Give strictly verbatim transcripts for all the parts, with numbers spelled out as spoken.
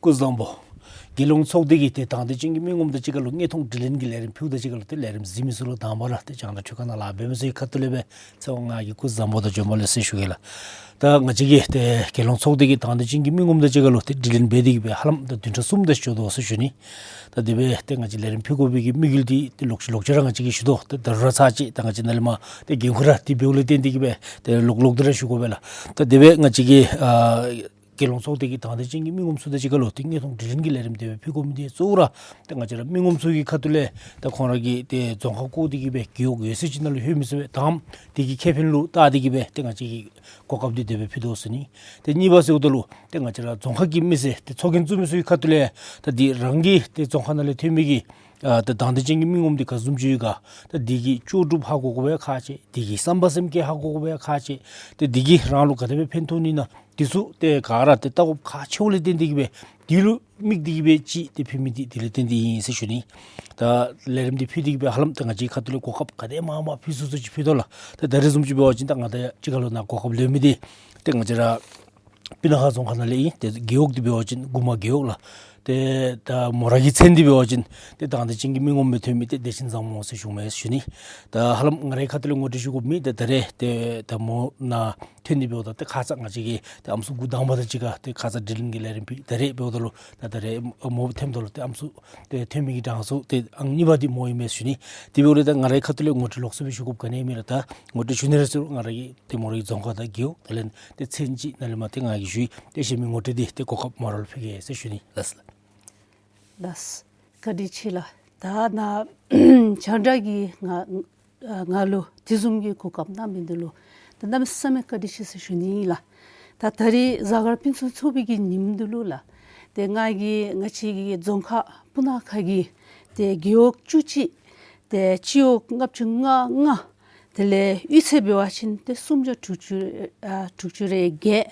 སྐུ་གཟུགས་བཟང་པོ། རྒྱལ་ཡོངས་ཚོགས་སྡེ་གི་ཏེ་དང་འདོད་ཅན་གྱི་མི་ངོམ་དང་གཅིག་ཁར་ལུ་དངོས་མཐོང་དྲི་ལན་གྱི་ལས་རིམ་ཕུལཝ་ད་གཅིག་ཁར་ལུ་ཏེ་ལས་རིམ་གཟིགས་མི་ཚུ་ལུ་དང་པ་ར་ཏེ་རྒྱང་བསྒྲགས་འཕྲུལ་ཁང་ནང་ལཱ་འབད་མི་ཚུ་གི་ཁ་ཐུག་ལས་སྦེ་ཚེ་དབང་ང་གིས་སྐུ་གཟུགས་བཟང་པོ་དང་བྱོན་པ་ལེགས་ཟེར་ཞུ་གེ་ལགས། ད་ང་བཅས་ཀྱི་ཏེ་རྒྱལ་ཡོངས་ཚོགས་སྡེ་གི་དང་འདོད་ཅན་གྱི་མི་ངོམ་དང་གཅིག་ཁར་ལུ་ཏེ་དྲི་ལན་འབད་དེ་གི་སྦེ་ཧ་ལམ་ད་བདུན་ཕྲག་གསུམ་དེ་ཅིག་འགྱོ་དོ་ཟེར་ཞུ་ནི། ད་དེ་སྦེ་ཏེ་ང་བཅས་ལས་རིམ་ཕུལ་དགོ་པའི་གི་དམིགས་ཡུལ་འདི་ཏེ་ལོག་ཅི་ལོག་ཅི་ར་ང་བཅས་ཀྱིས་ཞུ་དོ། ཏེ་ད་རུང་ར་ཚར་གཅིག་ད་ང་བཅས་ནཱ་ལས་མར་ཏེ་འགན་ཁུར་ར་འདི་འབདཝ་ལས་བརྟེན་ཏེ་གི་སྦེ་ཏེ་ལོག་ལོག་སྟེ་ར་ཞུ་དགོ་པས་ལགས། ད་དེ་སྦེ་ང་བཅས་ཀྱི་ཨ་རྒྱལ་ཡོངས་ཚོགས་སྡེ་གི་དང་འདོད་ཅན་གྱི་མི་ངོམ་ཚུ་དང་གཅིག་ཁར་ལུ་ཏེ་དངོས་མཐོང་དྲི་ལན་གྱི་ལས་རིམ་དེ་སྦེ་ཕུལ་དགོ་མི་འདི་གཙོ་བོ་ར་ཏེ་ང་བཅས་ར་མི་ངོམ་ཚུ་གི་ཁ་ཐུག་ལས་ད་ཁོང་ར་གི་ཏེ་རྫོང་ཁག་བཀོད་དེ་གི་སྦེ་རྒེད་འོག་ཡོད་ཚད་ཅིག་ནང་ལུ་ལྷོད་མི་ཚུགས་པས། དང་པ་དེ་གི་ཁེ་ཕན་ལུ་བལྟ་སྟེ་གི་སྦེ་ཏེ་ང་བཅས་ཀྱིས་གོ་སྐབས་འདི་དེ་སྦེ་ཕུལ་དོ་ཟེར་ཞུ་ནི། ཏེ་གཉིས་པ་ཟེརཝ་ད་ལུ་ཏེ་ང་བཅས་ར་རྫོང་ཁག་གི་མི་སེར་ཏེ་ཚོགས་རྒྱན་བཙུགས་མི་ཚུ་གི་ཁ་ཐུག་ལས་ད་འདི་རང་གི་ཏེ་རྫོང་ཁག་ནང་ལས་ཐོན་མི་གི་ཨ་ད་དང་འདོད་ཅན་གྱི་མི་ངོམ་འདི་ག་བཟུམ་ཅིག་ཡོད་ག། ད་འདི་གི་ལྕོགས་གྲུབ་ཧ་གོ་དགོ་པའི་ཁག་ཆེ། འདི་གི་བསམ་པ་སེམས་བསྐྱེད་ཧ་གོ་དགོ་པའི་ཁག་ཆེ། ཏེ་འདི་གིས་རང་ལུ་ག་དེ་སྦེ་ཕན་ཐོགས་ནི་ཨིན་ན། འདི་ཚུ་ཏེ་ག་ར་ཏེ་བལྟ་དགོཔ་ཁག་ཆེཝ་ལས་བརྟེན་ཏེ་གི་སྦེ་འདི་ལུ་དམིགས་ཏེ་གི་སྦེ་ཅིག་ཏེ་ཕུལ་མི་འདི་དེ་ལས་བརྟེན་ཏེ་ཨིན་ཟེར་ཞུ་ནི། ད་ལས་རིམ་འདི་ཕུལ་ཏེ་གི་སྦེ་ཧ་ལམ་ཏེ་ང་བཅས་ཁ་ཐུག་ལས་གོ་སྐབས་ག་དེ་མང་མང་ཕུལ་ཚུགས་ཚུགས་ཅིག་ཕུལ་དོ་ལགས། ཏེ་ད་རེས་བཟུམ་ཅིག་འབད་བ་ཅིན་ད་ང་ད་གཅིག་ཁར་ལུ་ནཱ་གོ་སྐབས་ལེན་མི་འདི་ཏེ་ང་བཅས་ར་སྤུ་ན་ཁ་རྫོང་ཁག་ནང་ལས་ཨིན། ཏེ་རྒེད་འོག་འདི་འབད་བ་ཅིན་མགུར་མ་རྒེད་འོག་ལགས། ཏེ་ད་མོ་ར་གི་མཚན་འདི་འབད་བ་ཅིན་ཏེ་དང་འདོད་ཅན་གྱི་མི་ངོམ་སྦེ་ཐོན་མི་ཏེ་བདེ་ཆེན་བཟང་མོ་ཟེར་ཞུཝ་མས་ཞུ་ནི། ད་ཧ་ལམ་ང་རའི་ཁ་ཐུག་ལས་ངོ་སྤྲོད་ཞུ་དགོ་མི་ཏེ་ད་རེས་ཏེ་ད་མོ་ནཱ་ཐོན་ནི་འབདཝ་ད་ཏེ་ཁ་ཙ་ང་བཅས་ཀྱི་ཏེ་ཨམ་སྲུ་འགོ་དང་པ་དང་གཅིག་ཁར་ཏེ་ཁ་ཙ་དྲི་ལན་གྱི་ལས་རིམ་ཕུལ། ད་རེས་འབདཝ་ད་ལུ་ད་ད་རེས་མོ་ཐོནམ་ད་ལུ་ཏེ་ཨམ་སྲུ་ཏེ་ཐོན་མི་གི་གྲངས་སུ་ཏེ་ཨང་གཉིས་པ་འདི་མོ་ཨིན་མས་ཞུ་ནི། དེ་འབདཝ་ལས་ད་ང་རའི་ཁ་ཐུག་ལས་ངོ་སྤྲོད་ལོགས་སུ་སྦེ་ཞུ་དགོཔ་ག་ནི་མེད་ལགས། ད་ངོ་སྤྲོད་ཞུ་ནི་རེ་ཟེར་རུང་ང་ར་གི་ཏེ་མོ་རའི་རྫོང་ཁག་དང་རྒེད་འོག་དེ་ལས་ཏེ་མཚན་ཅིག་ནཱ་ལས་མར་ཏེ་ང་གིས་ཞུ་ཡི། ཏེ་གཞན་མི་ངོ་སྤྲོད་འདི་ཏེ་གོ་སྐབས་མོ་ར་ལུ་ཕུལ་གེ་ཟེར་ཞུ་ནི་ལགས། ལགས། བཀའ་དྲིན་ཆེ་ལགས། ད་ནཱ་རྒྱང་བསྒྲགས་ཀྱིས་ང་ཨ་ང་ལུ་དེ་བཟུམ་གྱི་གོ་སྐབས་གནང་མི་འདི་ལུ་ད་གནམ་མེད་ས་མེད་བཀའ་དྲིན་ཆེ་ཟེར་ཞུ་ནི་ཨིན་ལགས། ད་ད་རེས་གཟའ་སྐར་ཕུན་སུམ་ཚོགས་པའི་གི་ཉིནམ་འདི་ལུ་ལགས། ཏེ་ང་གིས་ང་བཅས་ཀྱི་རྫོང་ཁག་སྤུ་ན་ཁ་གི་ཏེ་རྒེད་འོག་བཅུ་གཅིག་ཏེ་སྤྱི་འོག་ལྔ་བཅུ་ང་ལྔ། དེ་ལས་གཡུས་ཚན་འབད་བ་ཅིན་ཏེ་སུམ་བརྒྱ་དྲུག་ཅུ་ཨ་དྲུག་ཅུ་རེ་བརྒྱད།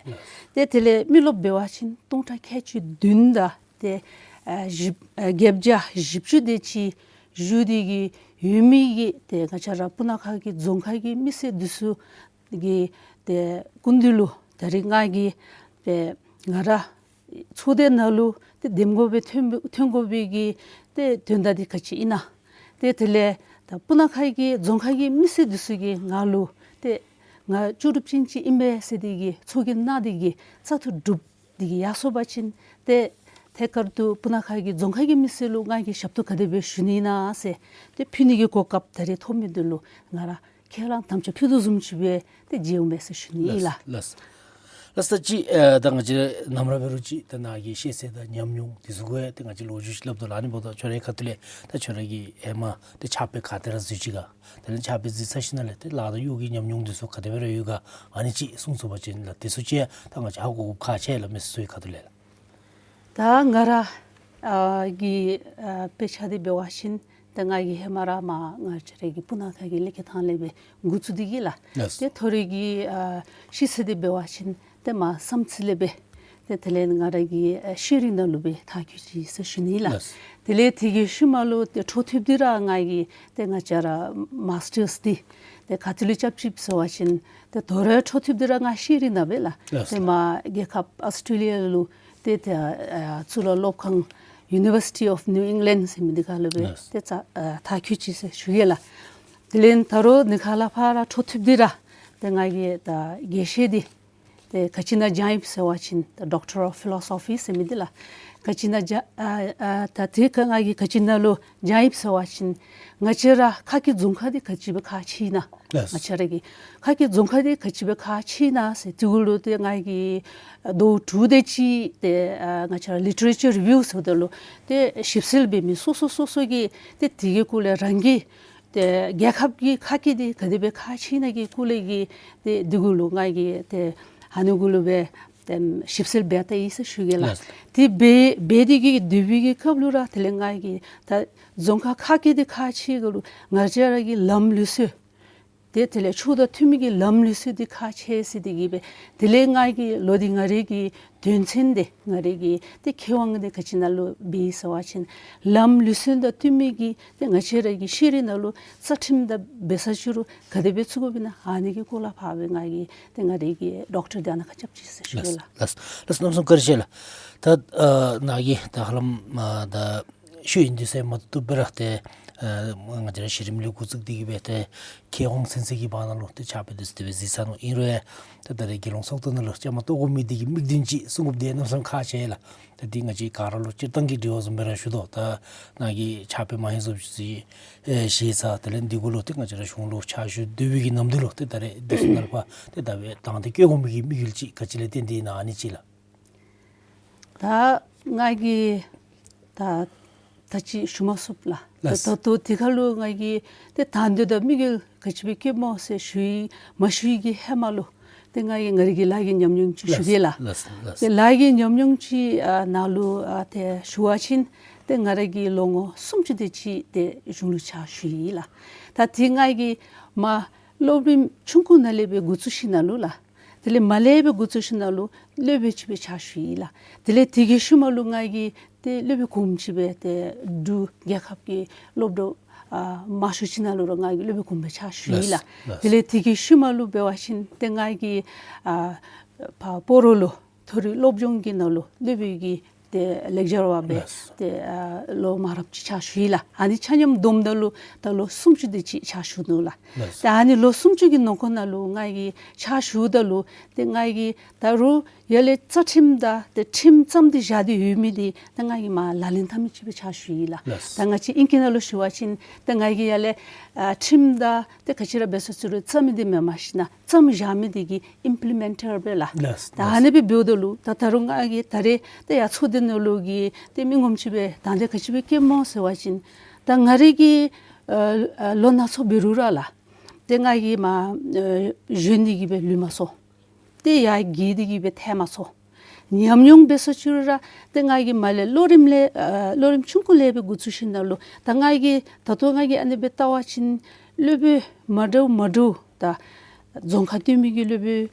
ཏེ་དེ་ལས་མི་རློབས་འབད་བ་ཅིན་སྟོང་ཕྲག་ཁལ་གཅིག་བདུན་དང་ཏེ་ཨ་བཞི་ཨ་བརྒྱད་བརྒྱ་བཞི་བཅུ་དེ་ཅིག་བཞུགས་ཏེ་གི་ཡོད་མི་གི་ཏེ་ང་བཅས་ར་སྤུ་ན་ཁ་གི་རྫོང་ཁག་གི་མི་སེར་འདི་ཚུ་གི་ཏེ་སྐུ་མདུན་ལུ་ད་རེས་ང་གིས་ཏེ་ང་ར་ཚོགས་སྡེ་ནང་ལུ་ཏེ་འདེམས་ངོ་སྦེ་ཐོན་ཐོན་དགོ་པའི་གི་ཏེ་དོན་དག་འདི་ག་ཅི་ཨིན་ན། ཏེ་དེ་ལས་ད་སྤུ་ན་ཁ་གི་རྫོང་ཁག་གི་མི་སེར་འདི་ཚུ་གིས་ང་ལུ་ཏེ་ང་ལྕོགས་གྲུབ་ཅན་ཅིག་ཨིན་པས་ཟེར་ཏེ་གི་ཚོགས་རྒྱན་གནང་སྟེ་གི་བཙག་འཐུ་གྲུབ་སྟེ་གི་ཡར་སོང་པ་ཅིན་ཏེ་ཐད་ཀར་དུ་སྤུ་ན་ཁ་གི་རྫོང་ཁག་གི་མི་སེར་ལུ་ང་གིས་ཞབས་ཏོག་ག་དེ་སྦེ་ཞུ་ནི་ཨིན་ན་ཟེར་ཏེ་ཕུལ་ནི་གི་གོ་སྐབས་ད་རེས་ཐོབ་མི་འདི་ལུ་ང་ར་ཁས་བླངས་དམ་བཅའ་ཕུལ་དོ་བཟུམ་ཅིག་སྦེ་ཏེ་མཇལཝ་མས་ཟེར་ཞུ་ནི་ཨིན་ལགས། ལགས། ལགས་སོ། ད་ཅི་ཨ་ད་ང་བཅས་ནམ་ར་འབད་རུང་ཅིག་ད་ནཱ་གི་ཤེས་ཚད་དང་ཉམས་མྱོང་འདི་ཚུ་གུ་ཡང་ཏེ་ང་བཅས་ལོ་རྒྱུས་ཅིག་སླབ་དོ་ལགས། ཨ་ནི་འབདཝ་ད་ཁྱོད་རའི་ཁ་ཐུག་ལས་ད་ཁྱོད་ར་གིས་ཧེ་མ་ཏེ་ཕྱག་དཔེ་ག་ཏེ་ར་འཛུལ་ཅི་ག། དེ་ལས་ཕྱག་དཔེ་འཛུལ་ཚར་ཞིནམ་ལས་ཏེ་ལཱ་དང་གཡོག་གི་ཉམས་མྱོང་འདི་ཚུ་ག་དེ་སྦེ་ར་ཡོད་ག། ཨ་ནི་ཅིག་གསུང་ཚུགས་པ་ཅིན་ལགས། དེ་ཚུ་ཅིག་ད་ང་བཅས་ཧ་གོ་དགོཔ་ཁག་ཆེ་ལགས་མི་སེར་ཚུ་གི་ཁ་ཐུག་ལས་ལགས། ད་ང་ར་ཨ་གི་ཨ་དཔེ་ཆ་འདི་འབད་བ་ཅིན་ད་ང་གིས་ཧེ་མ་ར་མར་ང་བཅས་ར་གི་སྤུ་ན་ཁ་གི་ལྷ་ཁང་ཐང་ལས་སྦེ་འགོ་བཙུགས་ཏེ་གི་ལགས། ལགས། ཏེ་ཐོ་རེ་གི་ཨ་ཤེས་ཚད་འདི་འབད་བ་ཅིན་ཏེ་མར་བསམ་རྩེ་ལས་སྦེ་ཏེ་དེ་ལས་ང་ར་གི་ཨ་ཤེས་རིག་ནང་ལུ་སྦེ་མཐར་འཁྱོལ་ཅི་ཟེར་ཞུ་ནི་ལགས། ལགས། དེ་ལས་དེ་གི་ཤུལ་མ་ལུ་ཏེ་འཕྲོ་མཐུད་དེ་ར་ང་གིས་ཏེ་ང་བཅས་ར་མཱས་ཊརསི་འདི་ཏེ་ག་ཏེ་ལུ་རྐྱབ་ཅི་ཟེར་བ་ཅིན་ཏེ་དོ་རུང་འཕྲོ་མཐུད་དེ་ར་ང་ཤེས་རིག་ནང་སྦེ་ལགས། ལགས། ཏེ་མར་རྒྱལ་ཁབ་ཨཱོས་ཊྲེ་ལི་ཡ་ལུ་ཏེ་ཏེ་ཨ་གཙུག་ལག་སློབ་ཁང་University of New England ཟེར་མི་འདི་ཁར་ལུ་སྦེ་ལགས། ཏེ་ད་ཨ་མཐར་འཁྱོལ་ཅི་ཟེར་ཞུ་གེ་ལགས། དེ་ལས་ད་རུང་འདི་ཁར་ལས་ཕར་ར་འཕྲོ་མཐུད་དེ་ར་ཏེ་ང་གིས་ད་དགེ་བཤེས་འདི་ཏེ་ག་ཅི་ནང་སྦྱངས་ཡི་ཟེར་བ་ཅིན་ད་Doctor of Philosophy ཟེར་མི་འདི་ལགས། ག་ཅི་ནང་སྦྱང་ཨ་ཨ་ད་དེ་ཁར་ང་གིས་ག་ཅི་ནང་ལུ་སྦྱངས་ཡི་ཟེར་བ་ཅིན་ང་བཅས་ར་ཁ་སྐད་རྫོང་ཁ་འདི་ག་ཅི་སྦེ་ཁག་ཆེ་ཨིན་ན། ལགས། ང་བཅས་ར་གི་ཁ་སྐད་རྫོང་ཁ་འདི་ག་ཅི་སྦེ་ཁག་ཆེ་ཨིན་ན་ཟེར་དེ་གུ་ལུ་ཏེ་ང་གིས་ཨ་ཟླཝ་དྲུག་དེ་ཅིག་ཏེ་ཨ་ང་བཅས་ར་ལི་ཊེ་རེ་ཅར་རི་བིའུ་ཟེརཝ་ད་ལུ་ཏེ་ཞིབ་འཚོལ་འབད་མི་སོ་སོ་སོ་སོ་གིས་ཏེ་དེ་གི་སྐོར་ལས་རང་གི་ཏེ་རྒྱལ་ཁབ་ཀྱི་ཁ་སྐད་འདི་ག་དེ་སྦེ་ཁག་ཆེ་ཨིན་ན་གི་སྐོར་ལས་ཀྱི་ཏེ་འདི་གུ་ལུ་ང་གིས་ཏེ་ཨ་ནི་གུ་ལུ་སྦེ་ཏེ་ཞིབ་འཚོལ་འབད་ད་ཡི་ཟེར་ཞུ་གེ་ལགས། ལགས། དེ་འབད་འབད་དེ་གི་སྡོད་པའི་གི་སྐབས་ལུ་ར་དེ་ལས་ང་གིས་ད་རྫོང་ཁ་ཁ་སྐད་འདི་ཁག་ཆེ་གུ་ལུ་ང་བཅས་ར་གི་ལམ་ལུགས་སྲོལ་ ཏེ་དེ་ལས་ཆོས་དང་མཐུན་མི་གི་ལམ་ལུགས་སྲོལ་འདི་ཁག་ཆེ་ཟེར་ཏེ་གི་སྦེ། དེ་ལས་ང་གིས་ལོག་སྟེ་ང་རའི་གི་དོན་ཚན་འདི་ང་རའི་གི་ཏེ་ཁེ་དབང་འདི་ག་ཅི་ནང་ལུ་འབད་ཡི་ཟེར་བ་ཅིན་ལམ་ལུགས་སྲོལ་དང་མཐུན་མི་གི་ཏེ་ང་བཅས་ར་གི་ཤེས་རིག་ནང་ལུ་རྩ་ཁྲིམས་དང་འབད་ས་ཅིག་རུང་ག་དེ་སྦེ་བཙུགས་དགོཔ་ཨིན་ན། ཨ་ནི་གི་སྐོར་ལས་ཕར་སྦེ་ང་གིས་ཏེ་ང་རའི་གི་ཌོག་ཊར་འདི་ཨ་ནཱ་ཁར་རྐྱབ་ཅི་ཟེར་ཞུ་ལགས། ལགས། ལགས། གནམ་མེད་ས་མེད་བཀའ་དྲིན་ཆེ་ལགས། ད་ཨ་ནཱ་གིས་ད་ཧ་ལམ་ཨ་ད་ཤོས་ཨིན་འདི་ཟེར་མ་བཏུབ་པར་ཏེ་ཨ་ང་བཅས་ར་གཞི་རིམ་ལས་འགོ་བཙུགས་ཏེ་གི་སྦེ་ཏེ་མཁས་དབང་ཚུན་ཚོད་ཀྱི་བར་ན་ལུ་ཏེ་ཕྱག་དཔེ་འདི་ཚུ་དེ་སྦེ་གཟིགས་ཚར་ནུག། ཨིན་རུང་ཡང་ད་ད་རེས་རྒྱལ་ཡོངས་ཚོགས་སྡེ་ནང་ལུ་བཅའ་མར་གཏོགས་དགོ་མི་འདི་གི་དམིགས་དོན་ཅིག་གསུང་དགོཔ་འདི་གནམ་མེད་ས་མེད་ཁག་ཆེ་ལགས། ད་འདི་ང་བཅས་ག་ར་ལུ་སྤྱིར་བཏང་གི་དྲི་བ་བཟུམ་སྦེ་ར་ཞུ་དོ། ད་ནཱ་གིས་ཕྱག་དཔེ་མང་རབས་ཅིག་ཨེ་བཞེས་ཚར། དེ་ལས་འདི་གུ་ལུ་ཏེ་ང་བཅས་ར་གཞུང་ལུ་ཕྱག་ཞུ་སྡོད་པའི་གི་ནམ་དུས་ལུ་ཏེ་ད་རེས་འདི་ཚུ་ནང་ལུ་ཕར་ཏེ་ད་སྦེ་དང་འདོད་བསྐྱེད་དགོ་མི་གི་དམིགས་ཡུལ་ཅིག་ག་ཅི་ལས་བརྟེན་ཏེ་ཨིན་ན་ཨ་ནི་ཅིག་ལགས། ད་ང་གིས་ད་ད་ཅི་ཞུ་མ་ཚུགས་ལགས། ལགས། ད་ད་ལྟོ་དེ་ཁར་ལུ་ང་གིས་ཏེ་དང་འདོད་དང་དམིགས་ཡུལ་ག་ཅི་སྦེ་བསྐྱེདཔ་སྨོ་ཟེར་ཞུ་ཡི་མ་ཞུ་ཡི་གི་ཧེ་མ་ལུ་ཏེ་ང་གིས་ང་རའི་གི་ལཱ་གི་ཉམས་མྱོང་ཅིག་ཞུ་གེ་ལགས། ལགས། ལགས། ཏེ་ལཱ་གི་ཉམས་མྱོང་ཅིག་ཨ་ནང་ལུ་ཨ་ཏེ་ཞུ་བ་ཅིན་ཏེ་ང་ར་གིས་ལོ་ངོ་སུམ་ཅུ་དེ་ཅིག་ཏེ་གཞུང་ལུ་ཕྱག་ཞུ་ཡི་ལགས། ད་དེ་ང་གིས་མར་སློབ་རིམ་ཆུང་ཀུ་ནང་ལས་སྦེ་འགོ་བཙུགས་ཞིནམ་ལས་ལགས། དེ་ལས་མར་ལས་སྦེ་འགོ་བཙུགས་ཞིནམ་ལས་སློབ་དཔོན་ཅིག་སྦེ་ཕྱག་ཞུ་ཡི་ལགས། དེ་ལས་དེ་གི་ཤུལ་མ་ལུ་ང་གིས་ཏེ་སློབ་དཔོན་གོངམ་ཅིག་སྦེ་ཏེ་འབྲུག་རྒྱལ་ཁབ་ཀྱི་སློབ་གྲྭ་ཨ་མང་ཤོས་ཅིག་ནང་ལུ་ར་ང་གིས་སློབ་དཔོན་གོངམ་སྦེ་ཕྱག་ཞུ་ཡི་ལགས། ལགས། དེ་ལས་དེ་གི་ཤུལ་མ་ལུ་འབད་བ་ཅིན་ཏེ་ང་གིས་ཨ་ཕར་སྤ་རོ་ལུ་མཐོ་རིམ་སློབ་སྦྱོང་གི་ནང་ལུ་སློབ་དཔོན་གྱི་ཏེ་ལེག་ཅར་བ་སྦེ་ལགས། ཏེ་ཨ་ལོ་མང་རབས་ཅིག་ཕྱག་ཞུ་ཡི་ལགས། ཨ་ནི་ཆ་མཉམ་བསྡོམས་ད་ལུ་ད་ལོ་སུམ་ཅུ་དེ་ཅིག་ཕྱག་ཞུ་ནུག་ལགས། ལགས། ཏེ་ཨ་ནི་ལོ་སུམ་ཅུ་གི་ནང་འཁོད་ནང་ལུ་ང་གིས་ཕྱག་ཞུཝ་ད་ལུ་ཏེ་ང་གིས་ད་རུང་ཡར་ལས་རྩ་ཁྲིམས་དང་ཏེ་ཁྲིམས་བརྩམས་ཏེ་བཞག་སྟེ་ཡོད་མི་འདི་ད་ང་གིས་མར་ལག་ལེན་འཐབ་མི་ཅིག་སྦེ་ཕྱག་ཞུ་ཡི་ལགས། ལགས། ད་ང་བཅས་ཨིང་སྐད་ནང་ལུ་ཞུ་བ་ཅིན་ད་ང་གིས་ཡར་ལས་ཨ་ཁྲིམས་དང་ཏེ་ག་ཅི་ར་འབད་ས་ཅིག་རུང་བརྩམ་མི་འདི་མེན་མ་གཞི་ནཱ་བརྩམས་བཞག་མི་འདི་གི་ཨིམ་པི་ལི་མེན་ཊར་སྦེ་ལགས། ལགས། ད་ཨ་ནི་སྦེ་འབདཝ་ད་ལུ་ད་ད་རུང་ང་གིས་ད་རེས་ཏེ་ཡར་ཚོགས་སྡེ་ནང་ལུ་གི་ཏེ་མི་ངོམ་ཅིག་སྦེ་དང་འདོད་ག་ཅི་སྦེ་བསྐྱེདཔ་སྨོ་ཟེར་བ་ཅིན་ད་ང་རའི་གི་ཨ་ཨ་ལོ་ན་ཚོད་འབད་རུང་ར་ལགས། ཏེ་ང་གིས་མར་ཨ་བཞོན་ཏེ་གི་སྦེ་ལུས་མ་ཚོར། ཏེ་ཡར་འགྱེལ་ཏེ་གི་སྦེ་ཐལ་མ་ཚོར། ཉམས་མྱོང་འབད་ས་ཅིག་རུང་ར་ཏེ་ང་གིས་མར་ལས་སློབ་རིམ་ལས་ཨ་སློབ་རིམ་ཆུང་ཀུ་ལས་སྦེ་འགོ་བཙུགས་ཞིནམ་ལས་ད་ང་གིས་ད་ལྟོ་ང་གིས་ཨ་ནི་སྦེ་བལྟ་བ་ཅིན་སློབ་དཔོན་མ་འདྲཝ་མ་འདྲཝ་ད་རྫོང་ཁ་སྟོན་མི་གི་སློབ་དཔོན་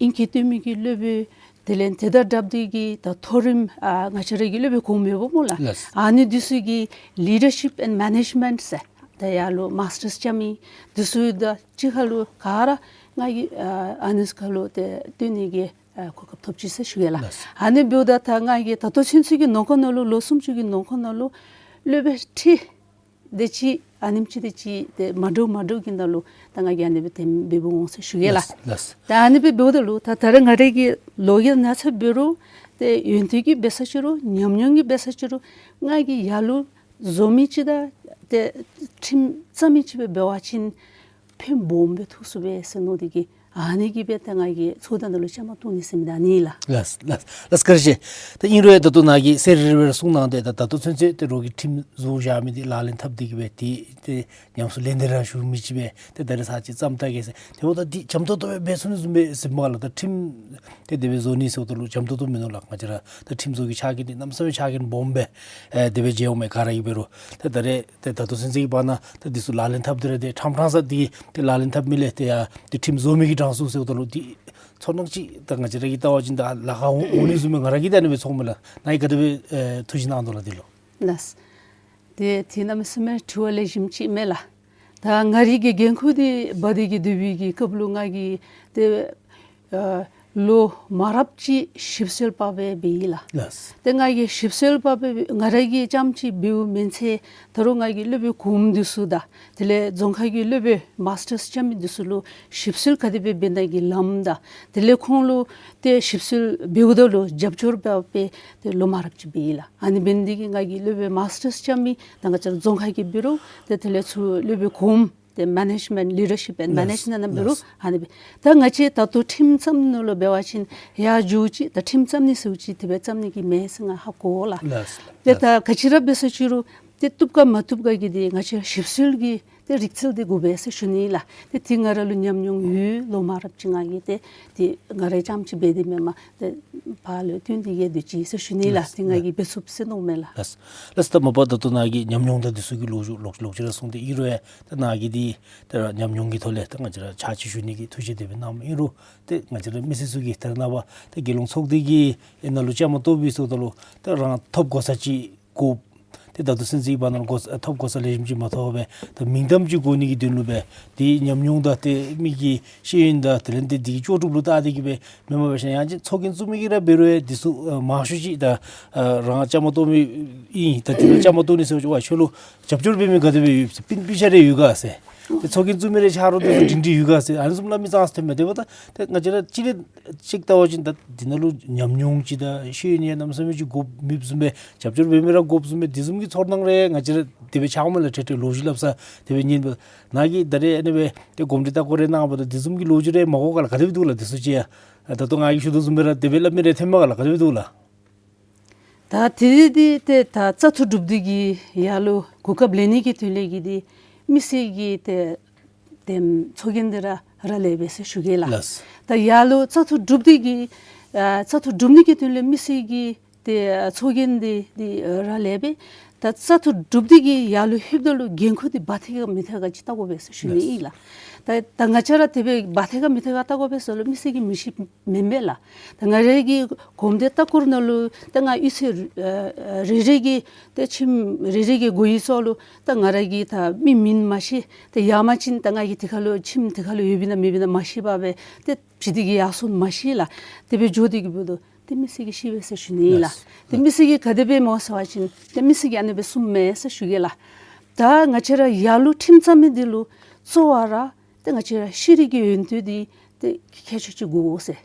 ཨིང་སྐད་སྟོན་མི་གི་སློབ་དཔོན་དེ་ལས་དེ་དང་སྦྲགས་ཏེ་གི་ད་མཐོ་རིམ་ཨ་ང་བཅས་ར་གི་སློབ་དཔོན་གོངམ་ཡོདཔ་སྨོ་ལགས། ལགས། ཨ་ནི་འདི་ཚུ་གི་ལི་ཌར་ཤིཔ་ཨེནཌ་མེ་ནེཇ་མེནཊ་ཟེར་ད་ཡར་ལུ་མཱས་ཊརས་རྐྱབ་མི་འདི་ཚུ་དང་གཅིག་ཁར་ལུ་ག་ར་ང་གིས་ཨ་ཨ་ནི་ཚུ་ཁར་ལུ་ཏེ་སྟོན་ནི་གི་ཨ་གོ་སྐབས་ཐོབ་ཅི་ཟེར་ཞུ་གེ་ལགས། ལགས། ཨ་ནི་འབདཝ་ད་ད་ང་གིས་ད་ལྟོ་ཚུན་ཚོད་ཀྱི་ནང་འཁོད་ནང་ལུ་ལོ་སུམ་ཅུ་གི་ནང་འཁོད་ནང་ལུ་སློབ་དཔོན་ཁྲི་དེ་ཅིག་ཨ་ནེམ་ཅིག་དེ་ཅིག་ཏེ་མ་འདྲཝ་མ་འདྲཝ་གི་ནང་ལུ་ད་ང་གིས་ཨ་ནི་སྦེ་ཏེ་འབད་འབདཝ་འོང་ཟེར་ཞུ་གེ་ལགས། ལགས། ལགས། ད་ཨ་ནི་སྦེ་འབདཝ་ད་ལུ་ད་ད་རེས་ང་རའི་གི་ལོ་གི་ན་ཚོད་འབད་རུང་ཏེ་ཡོན་ཏན་གྱིས་འབད་ས་ཅིག་རུང་ཉམས་མྱོང་གིས་འབད་ས་ཅིག་རུང་ང་གིས་ཡར་ལུ་བཟོ་མི་ཅིག་དང་ཏེ་ཁྲིམས་བརྩམ་མི་ཅིག་སྦེ་འབད་བ་ཅིན་ཕན་སྦོམ་སྦེ་ཐོགས་ཚུགས་པས་ཟེར་མནོ་སྟེ་གི་ཨ་ནི་གིས་སྦེ་ད་ང་གིས་ཚོགས་སྡེ་ནང་ལུ་བཅའ་མར་གཏོགས་ནི་ཟེར་མི་ད་ཨ་ནི་ལགས། ལགས། ལགས། ལགས། བཀའ་དྲིན་ཆེ། ད་ཨིན་རུང་ད་ལྟོ་ནཱ་གིས་གསལ་རི་རི་སྦེ་གསུངས་གནང་སྟེ་ད་ད་ལྟོ་ཚུན་ཚོད་ཏེ་རོགས་ཀྱིས་ཁྲིམས་བཟོ་བཞག་མི་འདི་ལག་ལེན་འཐབ་སྟེ་གི་སྦེ་ཏེ་ཏེ་ཉམས་སུ་ལེན་ཏེ་ར་བཞུགས་མི་ཅིག་སྦེ་ཏེ་ད་རེས་ཚར་གཅིག་བརྩམ་བལྟ་གེ་ཟེར། དེ་འབདཝ་ད་འདི་འཇམ་ཏོང་ཏོ་སྦེ་འབད་ཚུགས་ནི་བཟུམ་སྦེ་ཟེར་མས་ལགས། ད་ཁྲིམས་ཏེ་དེ་སྦེ་བཟོ་ནི་ཟེརཝ་ད་ལུ་འཇམ་ཏོང་ཏོ་མིན་ནུག་ལགས། ང་བཅས་ར་ད་ཁྲིམས་བཟོ་གི་ཕྱག་འགན་འདི་གནམ་མེད་ས་མེད་ཕྱག་འགན་སྦོམ་སྦེ་ཨེ་དེ་སྦེ་མཇལཝ་མས། ག་ར་གིས་འབད་རུང་ད་ད་རེས་ཏེ་ད་ལྟོ་ཚུན་ཚོད་ཀྱི་བར་ན་ད་འདི་ཚུ་ལག་ལེན་འཐབ་སྟེ་ར་ཏེ་ཕྲང་ཕྲང་ས་འདི་ཏེ་ལག་ལེན་འཐབ་མི་ལས་ཏེ་ཡ་ཏེ་ཁྲིམས་བཟོ་མི་གིས་དྲག་ཚུགས་ཟེརཝ་ད་ལུ་འདི་ཚོར་སྣང་ཅིག་ད་ང་བཅས་ར་གིས་བལྟ་བ་ཅིན་ད་ལཱ་ཁག་འོང་འོང་ནི་བཟུམ་སྦེ་ང་ར་གིས་ད་ཨ་ནི་སྦེ་ཚོརཝ་མས་ལགས། ནཱ་གིས་ག་དེ་སྦེ་ཨེ་ཐུགས་བཞེད་གནང་དོ་ལགས་འདི་ལུ། ལགས། ཏེ་འདི་གནམ་མེད་ས་མེད་དྲི་བ་ལེགས་ཤོམ་ཅིག་མས་ལགས། ད་ང་རའི་གི་འགན་ཁུར་འདི་འབག་སྟེ་གི་སྡོད་པའི་གི་སྐབས་ལུ་ང་གིས་ཏེ་ཨ་ལོ་མང་རབས་ཅིག་ཞིབ་འཚོལ་པ་སྦེ་འབད་ཡི་ལགས། ལགས། ཏེ་ང་གིས་ཞིབ་འཚོལ་པ་སྦེ་ང་ར་གིས་རྐྱངམ་ཅིག་འབདཝ་མེན་ཚེ་ད་རུང་ང་གིས་སློབ་དཔོན་གོངམ་འདི་ཚུ་དང་དེ་ལས་རྫོང་ཁ་གི་སློབ་དཔོན་མཱས་ཊརས་རྐྱབ་མི་འདི་ཚུ་ལུ་ཞིབ་འཚོལ་ག་དེ་སྦེ་འབད་ནི་གི་ལམ་དང་དེ་ལས་ཁོང་ལུ་ཏེ་ཞིབ་འཚོལ་འབདཝ་ད་ལུ་རྒྱབ་སྐྱོར་འབད་སྦེ་ཏེ་ལོ་མང་རབས་ཅིག་འབད་ཡི་ལགས། ཨ་ནི་འབད་ནི་འདི་གིས་ང་གིས་སློབ་དཔོན་མཱས་ཊརས་རྐྱབ་མི་ད་ང་བཅས་རྫོང་ཁ་གི་འབད་རུང་ཏེ་དེ་ལས་ཚུར་སློབ་དཔོན་གོངམ་ཏེ་མེ་ནེཇ་མེནཊ་ལི་ཌར་ཤིཔ་ཨེནཌ་མེ་ནེཇ་མེནཊ་ནང་འབད་རུང་ལགས། ཨ་ནི་སྦེ་ད་ང་བཅས་ད་ལྟོ་ཁྲིམས་བརྩམ་ནི་ལུ་འབད་བ་ཅིན་ཡར་འགྱོ་ཅི་ད་ཁྲིམས་བརྩམ་ནི་ཟེརཝ་ཅིག་དེ་སྦེ་བརྩམ་ནི་གི་མེད་ཟེར་ང་ཧ་གོ་ལགས། ལགས། ཏེ་ད་ག་ཅི་ར་འབད་ས་ཅིག་རུང་ཏེ་བཏུབ་ག་མ་བཏུབ་ག་གི་འདི་ང་བཅས་ཞིབ་འཚོལ་གྱི་ ཏེ་རིག་རྩལ་འདི་དགོ་པས་ཟེར་ཞུ་ནི་ལགས། ཏེ་འདི་ང་ར་ལུ་ཉམས་མྱོང་ཡོད། ལོ་མང་རབས་ཅིག་ང་གིས་ཏེ་འདི་ང་ར་རྐྱངམ་ཅིག་འབད་དེ་མེན་པར་ཏེ་ཕར་ལུ་བསྟུན་ཏེ་གིས་སྡོད་ཅི་ཟེར་ཞུ་ནི་ལགས། ལགས། འདི་ང་གིས་འབད་ཚུགས་ཟེར་མནོཝ་མས་ལགས། ལགས། ལགས། ད་མ་པ་ད་ལྟོ་ནཱ་གི་ཉམས་མྱོང་དང་འདི་ཚུ་གི་ལོ་རྒྱུས་ལོག་ལོག་ཅི་ར་གསུངས་ཏེ་ཨིན་རུང་ཡང་ད་ནཱ་གི་འདི་ད་ཉམས་མྱོང་གི་ཐོག་ལས་ད་ང་བཅས་ར་ཕྱག་ཕྱིད་ཞུ་ནི་གི་ཐུགས་བཞེད་དེ་སྦེ་གནངམ་ཨིན་རུང་ཏེ་ང་བཅས་ར་མི་སེར་ཚུ་གིས་ད་རེས་ནངས་པ་ད་རྒྱལ་ཡོངས་ཚོགས་སྡེ་གི་ཨེ་ནང་ལུ་བཅའ་མར་གཏོགས་པའི་ཚུ་ད་ལུ་ད་རང་ཐོབ་གོ་ས་ཅིག་དགོ། ཏེ་ད་ལྟོ་ཚུན་ཚོད་ཀྱི་བར་ན་ལུ་གོ་ས་ཐོབ་གོ་ས་ལེགས་ཤོམ་ཅིག་མ་ཐོབ་པས། ད་མིང་གཏམ་ཅིག་གོ་ནི་གི་དོན་ལུ་སྦེ་ཏེ་ཉམས་མྱོང་དང་ཏེ་མི་གི་ཤེས་ཡོན་དང་དེ་ལས་ཏེ་འདི་གི་ལྕོགས་གྲུབ་ལུ་བལྟ་སྟེ་གིས་སྦེ་མེན་པར་སྦེ་ཞིན་ཡང་ཅིན་ཚོགས་རྒྱན་བཙུགས་མི་གིས་ར་འབད་རུང་ཡང་འདི་ཚུ་ཨ་མང་ཤོས་ཅིག་ད་ཨ་རང་བཅའ་མར་གཏོགས་མི་ཨིན། ད་འདི་ལུ་བཅའ་མར་གཏོགས་ནི་ཟེར་བ་ཅིན་ཁྱོད་ལུ་རྒྱབ་སྐྱོར་འབད་མི་ག་དེ་སྦེ་ཡོད་ཟེར་སྤུན་སྤུན་ཆ་རེ་ཡོད་ག་ཟེར། ཏེ་ཚོགས་རྒྱན་བཙུགས་མི་རེ་ཆ་རོགས་འདི་ཚུ་སྒྲིང་སྒྲི་ཡོད་ག་ཟེར་ཨ་ནི་བཟུམ་སླབ་མི་ཙང་ཙ་ཐོནམ་མས། དེ་འབདཝ་ད་ཏེ་ང་བཅས་ར་ཅིག་རེ་ཅིག་བལྟ་བ་ཅིན་ད་འདི་ནང་ལུ་ཉམས་མྱོང་ཅིག་དང་ཤེས་ཡོན་ཡང་གནམ་མེད་ས་མེད་ཅིག་དགོཔ་མེདཔ་བཟུམ་སྦེ་རྒྱབ་སྐྱོར་འབད་མི་ར་དགོཔ་བཟུམ་སྦེ་འདི་བཟུམ་གྱི་ཚོར་སྣང་རེ་ང་བཅས་ར་དེ་སྦེ་འཆརཝ་མས་ལགས། ཏེ་ཏེ་ལོ་རྒྱུས་སླབ་ས་དེ་སྦེ་ཉན་པ་ནཱ་གིས་ད་རེས་ཨ་ནི་སྦེ་ཏེ་གོམས་འདྲིས་ལྟ་སྐོར་རེ་གནང་བ་ད་འདི་བཟུམ་གྱི་ལོ་རྒྱུས་རེ་མ་གོ་ག་ལགས། ག་དེ་སྦེ་འདུག་ལགས། འདི་ཚུ་ཅིག་ཡང་ད་ལྟོ་ང་གིས་ཞུ་དོ་བཟུམ་སྦེ་ར་དེ་སྦེ་སླབ་མི་རེ་ཐོནམ་མས་ག་ལགས། ག་དེ་སྦེ་འདུག་ལགས། ད་དེ་འདི་ཏེ་ད་བཙག་འཐུ་གྲུབ་སྟེ་གིས་ཡར་ལུ་གོ་སྐབས་ལེན་ནི་གི་དོན་ལས་ཀྱི་འདི་མི་སེར་གྱི་ཏེ་དེམ་ཚོགས་རྒྱན་འདི་ར་རག་ལས་པས་ཟེར་ཞུ་གེ་ལགས། ལགས། ད་ཡར་ལུ་བཙག་འཐུ་གྲུབ་སྟེ་གིས་ཨ་བཙག་འཐུ་གྲུབ་ནི་གི་དོན་ལས་མི་སེར་གྱི་ཏེ་ཨ་ཚོགས་རྒྱན་འདི་འདི་ཨ་རག་ལས་པས། ད་བཙག་འཐུ་གྲུབ་སྟེ་གིས་ཡར་ལུ་ལྷོདཔ་ད་ལུ་འགན་ཁུར་འདི་འབག་ཐེག་ག་མི་ཐེག་ག་ཅིག་བལྟ་དགོ་པས་ཟེར་ཞུ་ནི་ཨིན་ལགས། ད་ད་ང་བཅས་ར་དེ་སྦེ་འབག་ཐེག་ག་མི་ཐེག་ག་བལྟ་དགོ་པས་ཟེར་ལུ་མི་སེར་གྱིས་མི་ཤེས་མེན་པས་ལགས། ད་ང་རའི་གི་གོམས་འདྲིས་ལྟ་སྐོར་ནང་ལུ་ད་ང་གཡུས་ཚན་ཨ་ཨ་རེ་རེ་གི་ཏེ་ཁྱིམ་རེ་རེ་གི་སྒོ་ཡི་ཚུ་ལུ་ད་ང་ར་གི་ད་མི་མིང་མ་ཤེས། ཏེ་ཡར་མ་ཕྱིན་ད་ང་གིས་དེ་ཁར་ལུ་ཁྱིམ་དེ་ཁར་ལུ་ཡོདཔ་ཨིན་ན་མེདཔ་ཨིན་ན་མ་ཤེས་པར་སྦེ་ཏེ་ཕྱི་འདི་གི་ཡར་སོང་མ་ཤེས་ལགས། དེ་སྦེ་འགྱོ་སྟེ་གིས་འབདཝ་ད་ཏེ་མི་སེར་གྱིས་ཤེས་པས་ཟེར་ཞུ་ནི་ཨིན་ལགས། ལགས། ཏེ་མི་སེར་གྱིས་ག་དེ་སྦེ་སྨོ་ཟེར་བ་ཅིན་ཏེ་མི་སེར་གྱིས་ཨ་ནི་སྦེ་གསུངམ་མས་ཟེར་ཞུ་གེ་ལགས། ད་ང་བཅས་ར་ཡར་ལུ་ཁྲིམས་བརྩམ་མི་འདི་ལུ་གཙོ་བོ་ར་ཏེ་ང་བཅས་ར་ཤེས་རིག་གི་ཡོན་ཏན་འདི་ཏེ་ཁྱད་ཆོས་ཅིག་དགོ་ཟེར།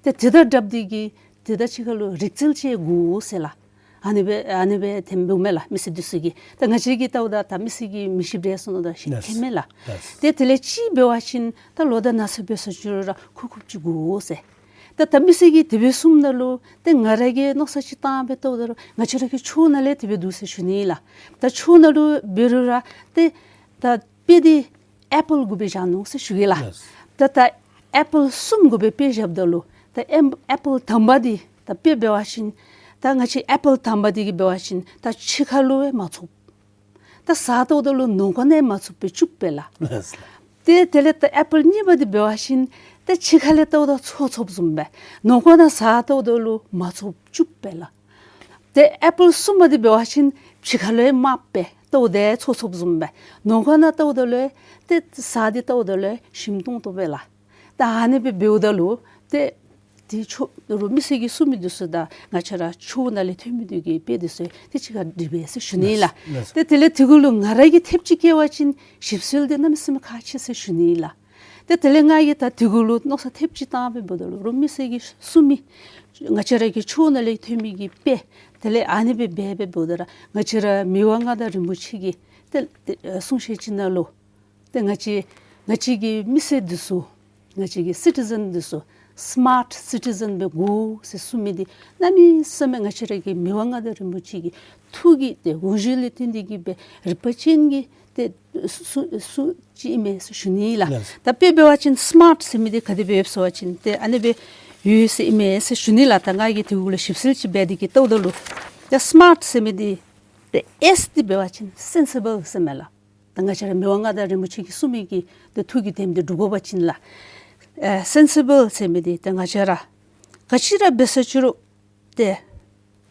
ཏེ་དེ་དང་སྦྲགས་ཏེ་གིས་དེ་དང་གཅིག་ཁར་ལུ་རིག་རྩལ་ཅིག་དགོ་ཟེར་ལགས། ཨ་ནི་སྦེ་ཨ་ནི་སྦེ་དེམ་འབདཝ་མས་ལགས། མི་སེར་འདི་ཚུ་གིས་ད་ང་བཅས་ཀྱིས་བལྟཝ་ད་ད་མི་སེར་གྱིས་མི་ཤེསཔ་རེ་ཟེར་མནོ་ད་ཤེས་ལགས། མཁྱེན་མས་ལགས། ལགས། ཏེ་དེ་ལས་ཅིག་འབད་བ་ཅིན་ད་ལོ་དང་ན་ཚོད་འབད་ས་ཅིག་རུང་ར་གོ་སྐབས་ཅིག་དགོ་ཟེར། ད་ད་མི་སེར་གྱིས་དེ་སྦེ་གསུངམ་ད་ལུ་ཏེ་ང་ར་གིས་མནོ་བསམ་ཅིག་བཏང་སྦེ་བལྟཝ་ད་ལུ་ང་བཅས་ར་གི་ཆོས་ནང་ལས་དེ་སྦེ་འདུག་ཟེར་ཞུ་ནི་ལགས། ད་ཆོས་ནང་ལུ་འབད་རུང་ར་ཏེ་ད་དཔེ་འདི་ཨེ་པཱལ་གུ་སྦེ་བཞག་ནུག་ཟེར་ཞུ་གེ་ལགས། ལགས། ད་ད་ཨེ་པཱལ་གསུམ་གུ་སྦེ་དཔེ་བཞགཔ་ད་ལུ་ད་ཨེ་ཨེ་པཱལ་དང་པ་འདི་ད་དཔེ་འབད་བ་ཅིན་ད་ང་བཅས་ཨེ་པཱལ་དང་པ་འདི་གིས་འབད་བ་ཅིན་ད་ཕྱི་ཁ་ལུ་ཡང་མ་ཚུགས། ད་ཟ་བལྟཝ་ད་ལུ་ནང་ཁོག་ནང་ཡང་མ་ཚུགས་པས། བཙུགསཔ་སྦེ་ལགས། ལགས། ཏེ་དེ་ལས་ད་ཨེ་པཱལ་གཉིས་པ་འདི་འབད་བ་ཅིན་ཏེ་ཕྱི་ཁ་ལས་བལྟཝ་ད་ཚུགས་ཚུགསཔ་བཟུམ་སྦེ་ནང་ཁོག་ནང་ཟ་བལྟཝ་ད་ལུ་མ་ཚུགས་བཙུགསཔ་སྦེ་ལགས། ཏེ་ཨེ་པཱལ་གསུམ་པ་འདི་འབད་བ་ཅིན་ཕྱི་ཁ་ལུ་ཡང་དམརཔོ་སྦེ་བལྟཝ་ད་ཚུགས་ཚུགསཔ་བཟུམ་སྦེ་ནང་ཁོག་ནང་བལྟཝ་ད་ལུ་ཏེ་ཟ་སྟེ་བལྟཝ་ད་ལུ་ཞིམ་ཏོང་ཏོ་སྦེ་ལགས། ད་ཨ་ནི་སྦེ་འབདཝ་ད་ལུ་ཏེ་དེ་ཆོས་རུང་མི་སེར་གྱིས་གསུང་མི་འདི་ཚུ་དང་ང་བཅས་ར་ཆོས་ནང་ལས་ཐོན་མི་འདི་གི་དཔེ་འདི་ཚུ་ཏེ་གཅིག་ཁར་འགྲིག་པས་ཟེར་ཞུ་ནི་ལགས། ལགས། ཏེ་དེ་ལས་དེ་གུ་ལུ་ང་ར་གིས་ཐེབས་ཅིག་བཀལ་བ་ཅིན་ཞིབ་འཚོལ་འདི་གནམ་མེད་ས་མེད་ཁག་ཆེ་ཟེར་ཞུ་ནི་ལགས། ཏེ་དེ་ལས་ང་གིས་ད་དེ་གུ་ལུ་མནོ་བསམ་ཐེབས་ཅིག་བཏང་སྦེ་འབདཝ་ད་ལུ་རུང་མི་སེར་གྱིས་གསུང་མི་ང་བཅས་ར་གི་ཆོས་ནང་ལས་ཐོན་མི་གི་དཔེ་དེ་ལས་ཨ་ནི་སྦེ་འབད་སྦེ་འབདཝ་ད་ར་ང་བཅས་ར་མི་དབང་མངའ་བདག་རིན་པོ་ཆེ་གི་ཏེ་ཏེ་གསུང་བཤད་ཅིག་ནང་ལུ་ཏེ་ང་བཅས་ང་བཅས་ཀྱི་མི་སེར་འདི་ཚུ་ང་བཅས་ཀྱི་སི་ཊི་ཛེན་འདི་ཚུ་སི་མཱརཊ་སི་ཊི་ཛེན་སྦེ་དགོ་ཟེར་གསུང་མི་འདི་གནམ་མེད་ས་མེད་ང་བཅས་ར་གི་མི་དབང་མངའ་བདག་རིན་པོ་ཆེ་གི་ཐུགས་ཀྱི་ཏེ་དབང་གཞི་ལས་བརྟེན་ཏེ་གིས་སྦེ་རིག་པ་ཅན་གྱི་ཏེ་སུ་སུ་སུ་ཅིག་ཨིན་མས་ཟེར་ཞུ་ནི་ལགས། ལགས། ད་དཔེ་འབད་བ་ཅིན་སི་མཱརཊ་ཟེར་མི་འདི་ག་དེ་སྦེ་ཡོདཔ་ཟེར་བ་ཅིན་ཏེ་ཨ་ནི་སྦེ་ཡོད་ཟེར་ཨིན་མས་ཟེར་ཞུ་ནི་ལགས། ད་ང་གིས་དེ་གུ་ལུ་ཞིབ་འཚོལ་ཅིག་འབད་དེ་གིས་བལྟཝ་ད་ལུ་ད་སི་མཱརཊ་ཟེར་མི་འདི་ཏེ་ཨེསི་འདི་འབད་བ་ཅིན་སེན་སི་བཱལ་ཟེར་མས་ལགས། ད་ང་བཅས་ར་མི་དབང་མངའ་བདག་རིན་པོ་ཆེ་གིས་གསུང་མི་གི་ཏེ་ཐུགས་ཀྱི་དེམ་འདི་འགྲུབ་དགོ་པ་ཅིན་ལགས། ཨེ་སེན་སི་བཱལ་ཟེར་མི་འདི་ཏེ་ང་བཅས་ར་ག་ཅི་ར་འབད་ས་ཅིག་རུང་ཏེ་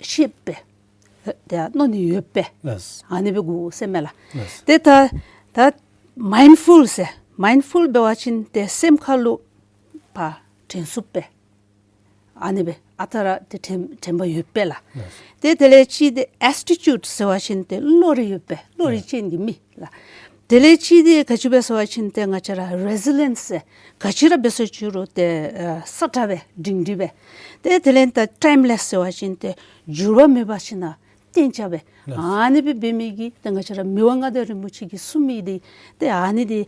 ཤེསཔ་སྦེ་ཏེ་མནོ་ནི་ཡོདཔ་སྦེ་ལགས། ཨ་ནི་སྦེ་དགོ་ཟེར་མས་ལགས། ལགས། ཏེ་ད་ད་མའིནཌ་ཕུལ་ཟེར་མའིནཌ་ཕུལ་འབད་བ་ཅིན་ཏེ་སེམས་ཁ་ལུ་ཕར་དྲན་ཚུགསཔ་སྦེ་ཨ་ནི་སྦེ་ཨ་རྟག་ར་ཏེ་དྲན་དྲན་པ་ཡོདཔ་སྦེ་ལགས། ལགས། ཏེ་དེ་ལས་ཅིག་འདི་ཨེ་ཊི་ཊིའུཌ་ཟེར་བ་ཅིན་ཏེ་བློ་རིག་ཡོདཔ་སྦེ་བློ་རིག་ཅན་གྱི་མི་ལགས། དེ་ལས་ཅིག་འདི་ག་ཅི་སྦེ་ཟེར་བ་ཅིན་ཏེ་ང་བཅས་ར་རེ་ཟི་ལི་ཡེནསི་ཟེར་ག་ཅི་ར་འབད་ས་ཅིག་རུང་ཏེ་ཨ་སྲ་ཀྲག་སྦེ་སྒྲིང་སྒྲི་སྦེ། ཏེ་དེ་ལས་ད་ཊའིམ་ལེསི་ཟེར་བ་ཅིན་ཏེ་འགྱུར་བ་མེད་པ་ཅིག་ནང་བརྟན་ཆགས་སྦེ། ལགས། ཨ་ནི་སྦེ་འབད་མི་གིས་ཏེ་ང་བཅས་ར་མི་དབང་མངའ་བདག་རིན་པོ་ཆེ་གིས་གསུང་མི་འདི་ཏེ་ཨ་ནི་འདི་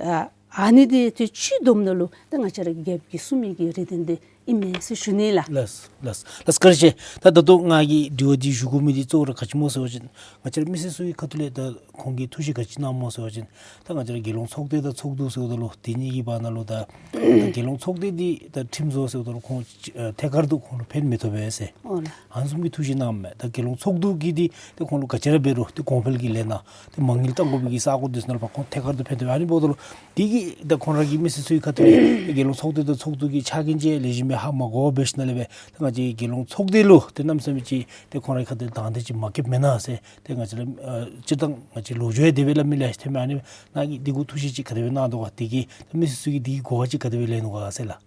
ཨ་ཨ་ནི་འདི་ཏེ་ཅིག་བསྡོམས་ད་ལུ་ཏེ་ང་བཅས་ར་གི་རྒྱལཔོ་གིས་གསུང་མི་གི་རིགས་ལྡན་འདི་ ཨིན་མས་ཟེར་ཞུ་ནི་ལགས། ལགས་ལགས་ལགས། བཀའ་དྲིན་ཆེ། ད་ད་ལྟོ་ང་གིས་དྲི་བ་འདི་ཞུ་དགོ་མི་འདི་གཙོ་བོ་ར་ག་ཅི་སྨོ་ཟེར་བ་ཅིན་ང་བཅས་ར་མི་སེར་ཚུ་གི་ཁ་ཐུག་ལས་ད་ཁོང་གིས་ཐུགས་བཞེད་ག་ཅི་གནངམ་སྨོ་ཟེར་བ་ཅིན་ད་ང་བཅས་ར་རྒྱལ་ཡོངས་ཚོགས་སྡེ་དང་ཚོགས་འདུ་ཟེརཝ་ད་ལུ་དེ་གཉིས་ཀྱི་བར་ན་ལུ་ད་ད་རྒྱལ་ཡོངས་ཚོགས་སྡེ་འདི་ད་ཁྲིམས་བཟོ་ཟེརཝ་ད་ལུ་ཁོང་ཨ་ཐད་ཀར་དུ་ཁོང་ལུ་ཕན་མི་ཐོགས་པས་ཟེར། ཨོ་ལགས། ཨ་ནི་བཟུམ་གྱི་ཐུགས་བཞེད་གནངམ་མས། ད་རྒྱལ་ཡོངས་ཚོགས་འདུ་གིས་འདི་ཏེ་ཁོང་ལུ་ག་ཅི་ར་འབད་རུང་ཏེ་གོང་འཕེལ་གྱི་ལས་སྣ་ཏེ་མ་དངུལ་བཏང་དགོ་པའི་གི་ས་གོ་འདི་ཚུ་ནང་ལུ་ཕར་ཁོང་ཐད་ཀར་དུ་ཕན་ཐོགས། ཨ་ནི་འབདཝ་ད་ལུ་འདི་གིས་ད་ཁོང་ར་གི་མི་སེར་ཚུ་གི་ཁ་ཐུག་ལས་རྒྱལ་ཡོངས་ཚོགས་སྡེ་དང་ཚོགས་འདུ་གི་ཕྱག་འགན་ཅིག་ལེགས་ཤོམ་སྦེ་ཧ་མ་གོ་བར་འབད་ཞིནམ་ལས་སྦེ་ད་ང་བཅས་རྒྱལ་ཡོངས་ཚོགས་སྡེ་ལུ་ཏེ་གནམ་མེད་ས་མེད་ཅིག་ཏེ་ཁོང་ར་གི་ཁ་ཐུག་ལས་དང་འདོད་ཅིག་མ་བསྐྱེདཔ་མེན་ན་ཟེར་ཏེ་ང་བཅས་ར་ཨ་སྤྱིར་བཏང་ང་བཅས་ལོ་རྒྱུས་ཡང་དེ་སྦེ་སླབ་མི་ལེ་ཤ་ཐོན་མས། ཨ་ནི་ནཱ་གིས་འདི་གུ་ཐུགས་བཞེད་ཅིག་ག་དེ་སྦེ་གནང་དོ་ག། འདི་གིས་ད་མི་སེར་ཚུ་གིས་འདི་གི་གོ་བ་ཅིག་ག་དེ་སྦེ་ལེན་ནུག་ག་ཟེར་ལགས།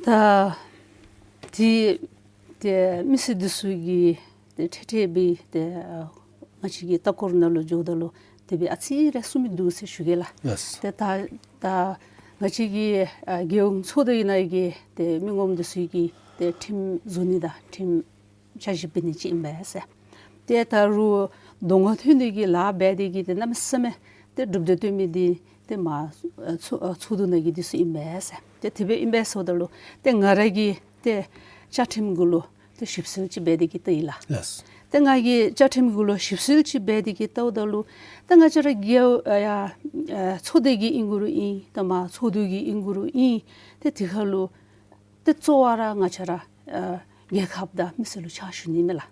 ད་འདི་ཏེ་མི་སེར་འདི་ཚུ་གིས་ཏེ་ཐེངས་ཐེངས་སྦེ་ཏེ་ཨ་ང་བཅས་ཀྱི་ལྟ་སྐོར་ནང་ལུ་འགྱོཝ་ད་ལུ་དེ་སྦེ་ཨ་ཙི་རེ་གསུང་མི་འདུག་ཟེར་ཞུ་གེ་ལགས། ལགས། ཏེ་ད་ད་ང་བཅས་ཀྱི་ཨ་རྒྱལ་ཡོངས་ཚོགས་སྡེ་ནང་གི་ཏེ་མི་ངོམ་འདི་ཚུ་གིས་ཏེ་ཁྲིམས་བཟོ་ནི་དང་ཁྲིམས་འཆར་གཞི་འབད་ནི་ཅིག་ཨིན་པས་ཟེར། ཏེ་ད་རུང་གདོང་ཁར་ཐོན་ཏེ་གི་ལཱ་འབད་དེ་གི་ཏེ་གནམ་མེད་ས་མེད་ཏེ་གྲུབ་འབྲས་ཐོན་མི་འདི་ཏེ་མར་ཨ་ཚོགས་ཨ་ཚོགས་འདུ་ནང་གི་འདི་ཚུ་ཨིན་པས་ཟེར། ཏེ་དེ་སྦེ་ཨིན་པས་ཟེརཝ་ད་ལུ་ཏེ་ང་ར་གིས་ཏེ་བཅའ་ཁྲིམས་གུ་ལུ་ཏེ་ཞིབ་འཚོལ་ཅིག་འབད་དེ་གི་བལྟ་ཡི་ལགས། ལགས། ཏེ་ང་གིས་བཅའ་ཁྲིམས་གུ་ལུ་ཞིབ་འཚོལ་ཅིག་འབད་དེ་གི་བལྟཝ་ད་ལུ་ཏེ་ང་བཅས་ར་རྒེད་ཨ་ཡ་ཨ་ཚོགས་སྡེ་གི་ཨིན་དགོ་རུང་ཨིན། ད་མར་ཚོགས་འདུ་གི་ཨིན་དགོ་རུང་ཨིན། ཏེ་དེ་ཁར་ལུ་ཏེ་གཙོ་བོ་ར་ང་བཅས་ར་ཨ་རྒྱལ་ཁབ་དང་མི་སེར་ལུ་ཕྱག་ཞུ་ནི་མས་ལགས།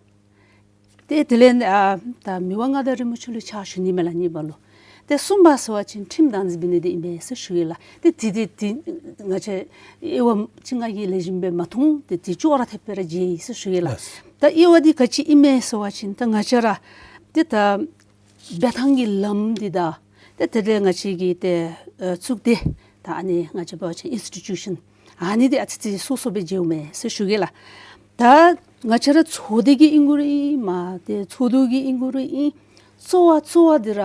ཏེ་དེ་ལས་ཨ་ད་མི་དབང་མངའ་བདག་རིན་པོ་ཆེ་ལུ་ཕྱག་ཞུ་ནི་མས་ལགས། གཉིས་པ་ལུ་ཏེ་གསུམ་པ་ཟེར་བ་ཅིན་ཁྲིམས་བདག་འཛིན་འབད་ནི་འདི་ཨིན་པས་ཟེར་ཞུ་ཡི་ལགས། ཏེ་དེ་དེ་དེ་ང་བཅས་དབྱེ་བ་ཅིག་ང་གིས་ལེགས་ཤོམ་སྦེ་མ་མཐོང་། ཏེ་དེ་ཅོག་ར་འཐདཔ་སྦེ་ར་མཇལ་ཡི་ཟེར་ཞུ་ཡི་ལགས། ལགས། ད་དབྱེ་བ་འདི་ག་ཅི་ཨིན་མས་ཟེར་བ་ཅིན་ད་ང་བཅས་ར་ཏེ་ད་འབད་ཐངས་ཀྱི་ལམ་འདི་དང་ཏེ་དེ་ལས་ང་བཅས་ཀྱི་ཏེ་ཨ་གཙུག་སྡེ་ད་ཨ་ནི་ང་བཅས་འབད་བ་ཅིན་ཨིནསི་ཊི་ཊུ་ཤཱན་ཨ་ནི་འདི་ཨ་ཙི་ཙི་སོ་སོ་སྦེ་མཇལཝ་མས་ཟེར་ཞུ་གེ་ལགས། ད་ང་བཅས་ར་ཚོགས་སྡེ་གི་ཨིན་དགོ་རུང་ཨིན། མར་ཏེ་ཚོགས་འདུ་གི་ཨིན་དགོ་རུང་ཨིན། གཙོ་བོ་གཙོ་བོ་འདི་ར་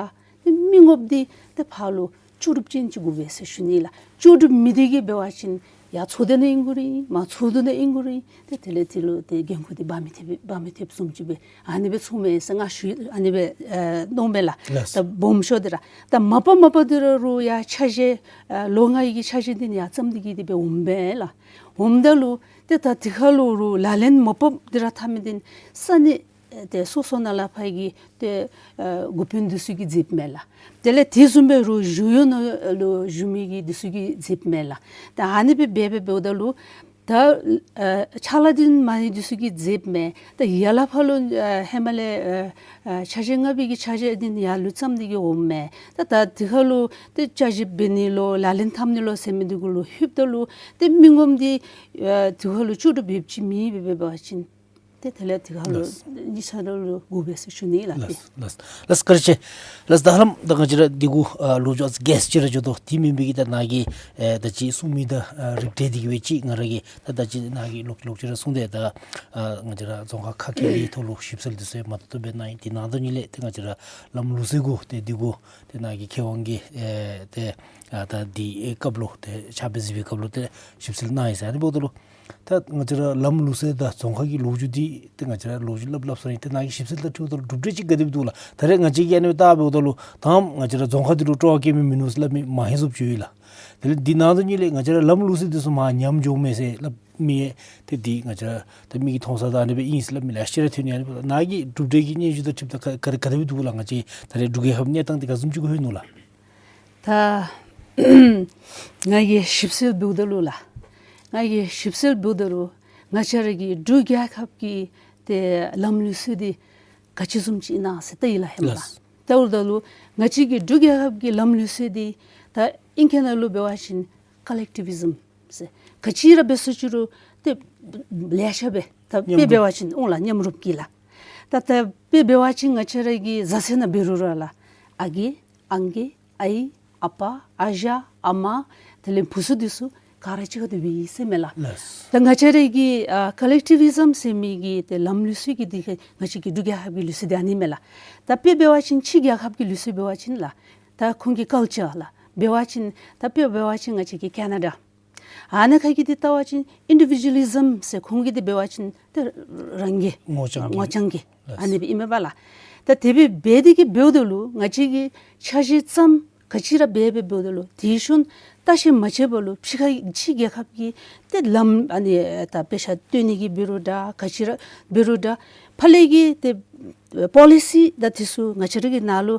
ཏེ་མི་ངོམ་འདི་ཏེ་ཕར་ལུ་ལྕོགས་གྲུབ་ཅན་ཅིག་དགོ་པས་ཟེར་ཞུ་ནི་ལགས། ལྕོགས་གྲུབ་མེད་དེ་གི་འབད་བ་ཅིན་ཡར་ཚོགས་སྡེ་ནང་ཨིན་དགོ་རུང་ཨིན། མར་ཚོགས་འདུ་ནང་ཨིན་དགོ་རུང་ཨིན། ཏེ་དེ་ལས་དེ་ལུ་ཏེ་འགན་ཁུར་འདི་འབག་མི་ཐེབས་འབག་མི་ཐེབས་བཟུམ་ཅིག་སྦེ་ཨ་ནི་སྦེ་ཚོརཝ་མས་ཟེར་ང་ཞུ་ཨ་ནི་སྦེ་ཨེ་མནོཝ་མས་ལགས། ལགས། ད་སྦོམ་ཤོས་འདི་ར་ད་མ་པ་མ་པ་འདི་ར་རུང་ཡར་ཆ་བཞག་ཨེ་ལོ་ལྔའི་གི་ཆ་བཞག་འདི་ནི་ཡར་བརྩམས་ཏེ་གི་དེ་སྦེ་འོངམ་མས་ལགས། འོངམ་ད་ལུ་ཏེ་ད་དེ་ཁར་ལུ་རུང་ལག་ལེན་མ་འབད་འདི་ར་འཐབ་མི་འདི་ས་གནས་ཨེ་ཏེ་སོ་སོ་ནང་ལས་ཕར་གྱི་ཏེ་ཨེ་འགོ་དཔོན་འདི་ཚུ་གིས་མཛདཔ་མས་ལགས། དེ་ལས་དེ་བཟུམ་སྦེ་རུང་གཞུང་གཡོག་ནང་ལུ་བཞུགས་མི་གི་འདི་ཚུ་གིས་མཛདཔ་མས་ལགས། ད་ཨ་ནི་སྦེ་འབད་འབད་འབདཝ་ད་ལུ་ད་ཨེ་ཕྱག་ལཱ་འདི་མ་ནི་འདི་ཚུ་གིས་མཛདཔ་མས། ད་ཡར་ལས་ཕར་ལུ་ཨེ་ཧེ་མ་ལས་ཨེ་ཨེ་ཆ་བཞག་ལྔ་པའི་གི་ཆ་བཞག་འདི་ནི་ཡར་ལུ་བརྩམས་ཏེ་གི་འོངམ་མས། ད་ད་དེ་ཁར་ལུ་ཏེ་བསྐྱར་ཞིབ་འབད་ནི་ལོ་ལག་ལེན་འཐབ་ནི་ལོ་ཟེར་མི་འདི་གུ་ལུ་ལྷོདཔ་ད་ལུ་ཏེ་མི་ངོམ་འདི་ཨེ་དེ་ཁར་ལུ་ལྕོགས་གྲུབ་ཡོདཔ་ཅིག་མེད་པར་འབད་བ་ཅིན་ཏེ་དེ་ལས་དེ་ཁར་ལུ་ལགས། གཉིས་ཆ་ར་ལུ་དགོ་པས་ཟེར་ཞུ་ནི་ལགས། ལགས་ལགས་ལགས། བཀའ་དྲིན་ཆེ། ལགས། ད་ཧ་ལམ་ད་ང་བཅས་ར་འདི་གུ་ཨ་ལོ་རྒྱུས་ཨ་ཙི་རྒས་ཅིག་ར་འགྱོ་དོ། དེ་མེན་པའི་གི་ད་ནཱ་གིས་ཨེ་ད་ཅི་གསུང་མི་དང་ཨ་རིགས་འདྲེས་ཏེ་གི་སྦེ་ཅིག་ང་ར་གིས་ད་ད་ཅི་ནཱ་གིས་ལོག་ལོག་ཅིག་ར་གསུངས་ཏེ་ད་ཨ་ང་བཅས་ར་རྫོང་ཁག་ཁ་ཁ་གི་ཐོག་ལུ་ཞིབ་འཚོལ་འདི་ཚུ་མ་ཏོག་ཏོ་སྦེ་གནང་ཡི། དེ་ནང་དོན་ཉིད་ལས་ཏེ་ང་བཅས་ར་ལམ་ལུགས་སྲོལ་གུ་ཏེ་འདི་གུ་ཏེ་ནཱ་གིས་མཁས་དབང་གིས་ཨེ་ཏེ་ཨ་ད་འདི་ཨེ་སྐབས་ལུ་ཏེ་ཕྱག་དཔེ་གཟིགས་པའི་སྐབས་ལུ་ཏེ་ཞིབ་འཚོལ་གནང་ཡི་ཟེར། ཨ་ནི་འབདཝ་ད་ལུ་ད་ང་བཅས་ར་ལམ་ལུགས་སྲོལ་དང་རྫོང་ཁ་གི་ལོ་རྒྱུས་འདི་ཏེ་ང་བཅས་ར་ལོ་རྒྱུས་སླབ་སླབ་ས་ཨིན། ཏེ་ནཱ་གིས་ཞིབ་འཚོལ་དང་འཁྲིལཝ་ད་ལུ་གྲུབ་འབྲས་ཅིག་ག་དེ་སྦེ་འདུག་ལགས། ད་རེས་ང་བཅས་ཀྱིས་ཨ་ནི་སྦེ་བལྟ་འབདཝ་ད་ལུ་ད་ང་བཅས་ར་རྫོང་ཁ་འདི་ལུ་སྤྲོ་བ་བསྐྱེད་མི་མིན་ནུག་ཟེར་སླབ་མི་མང་ཧེང་སུ་ཅིག་ཡོད་ལགས། དེ་ལས་འདི་ནང་དོན་ཉིད་ལས་ང་བཅས་ར་ལམ་ལུགས་སྲོལ་འདི་ཚུ་མར་ཉམས་འགྱོཝ་མས་ཟེར་སླབ་མི་ཡང་ཏེ་འདི་ང་བཅས་ར་ད་མིག་གིས་མཐོང་ས་དང་ཨ་ནི་སྦེ་ཨིན་ཟེར་སླབ་མི་ལེ་ཤ་ར་ཐོན་ཡི། ཨ་ནི་འབདཝ་ད་ནཱ་གི་གྲུབ་འབྲས་ཀྱི་སྙན་ཞུ་དང་འཁྲིལཝ་ད་ག་ག་ག་དེ་སྦེ་འདུག་ལགས། ང་བཅས་ད་རེས་འབྲུག་རྒྱལ་ཁབ་གནས་སྟངས་འདི་ག་བཟུམ་ཅིག་གུ་ལྷོད་ནུག་ལགས། ད་ང་གིས་ཞིབ་འཚོལ་འབདཝ་ད་ལུ་ལགས། ང་གིས་ཞིབ་འཚོལ་འབདཝ་ད་ལུ་ང་བཅས་ར་གི་འབྲུག་རྒྱལ་ཁབ་ཀྱི་ཏེ་ལམ་ལུགས་སྲོལ་འདི་ག་ཅི་བཟུམ་ཅིག་ཨིན་ན་ཟེར་བལྟ་ཡི་ལགས། ཧེ་མ་ལགས། ལགས། བལྟཝ་ད་ལུ་ང་བཅས་ཀྱི་འབྲུག་རྒྱལ་ཁབ་ཀྱི་ལམ་ལུགས་སྲོལ་འདི་ད་ཨིང་སྐད་ནང་ལུ་འབད་བ་ཅིན་ཀོ་ལེག་ཊི་བི་ཛིམ་ཟེར། ག་ཅི་ར་འབད་སོང་ཅི་རུང་ཏེ་ལེ་ཤ་སྦེ་ད་དཔེ་མཉམ་རུབ། འབད་བ་ཅིན་འོང་ལགས། མཉམ་རུབ་ཀྱི་ལགས། ད་ད་དཔེ་འབད་བ་ཅིན་ང་བཅས་ར་གི་བཟའ་ཚང་ནང་འབད་རུང་ར་ལགས། ཨ་རྒས་ཨང་རྒས་ཨའི་ཨ་པ་ཨ་ཞང་ཨ་མ་དེ་ལས་བུ་ཚུ་འདི་ཚུ་ག་ར་གཅིག་ཁར་སྡོད་པའི་ཟེར་མས་ལགས། ལགས། ད་ང་བཅས་ར་གི་ཨ་ཀོ་ལེག་ཊི་བི་ཛིམ་ཟེར་མི་གི་ཏེ་ལམ་ལུགས་སྲོལ་གྱི་འདི་ང་བཅས་ཀྱི་འབྲུག་རྒྱལ་ཁབ་ཀྱི་ལུགས་སྲོལ་འདི་ཨ་ནི་མས་ལགས། ད་དཔེ་འབད་བ་ཅིན་ཕྱི་རྒྱལ་ཁབ་ཀྱི་ལུགས་སྲོལ་འབད་བ་ཅིན་ལགས། ད་ཁོང་གི་ཀལ་ཅར་ལགས། འབད་བ་ཅིན་ད་དཔེ་འབད་བ་ཅིན་ང་བཅས་ཀྱི་ཀེ་ན་ཌ་ཨ་ནཱ་ཁ་གི་འདི་བལྟ་བ་ཅིན་ཨིན་ཌི་བི་ཇུ་ཨ་ལི་ཛིམ་ཟེར། ཁོང་གི་འདི་འབད་བ་ཅིན་ཏེ་རང་རྒྱལ་ངོ་རྐྱང་གི། ངོ་རྐྱང་གི། ལགས། ཨ་ནི་སྦེ་ཨིན་མས་པ་ལགས། ད་དེ་སྦེ་འབད་དེ་གི་འབདཝ་ད་ལུ་ང་བཅས་ཀྱི་ཆ་བཞག་བརྩམ་ ག་ཅི་ར་འབད་འབད་འབདཝ་ད་ལུ་དེ་གཞུང་བརྟག་ཞིབ་མ་བྱས་པ་ལུ་ཕྱི་ཁ་ཕྱི་རྒྱལ་ཁབ་ཀྱི་ཏེ་ལམ་ཨ་ནི་ད་དཔེ་ཆ་སྟོན་ནི་གི་འབད་རུང་འདྲ་ག་ཅི་ར་འབད་རུང་འདྲ་ཕར་ལས་ཀྱི་ཏེ་པོ་ལི་སི་དང་དེ་ཚུ་ང་བཅས་ར་གི་ནང་ལུ་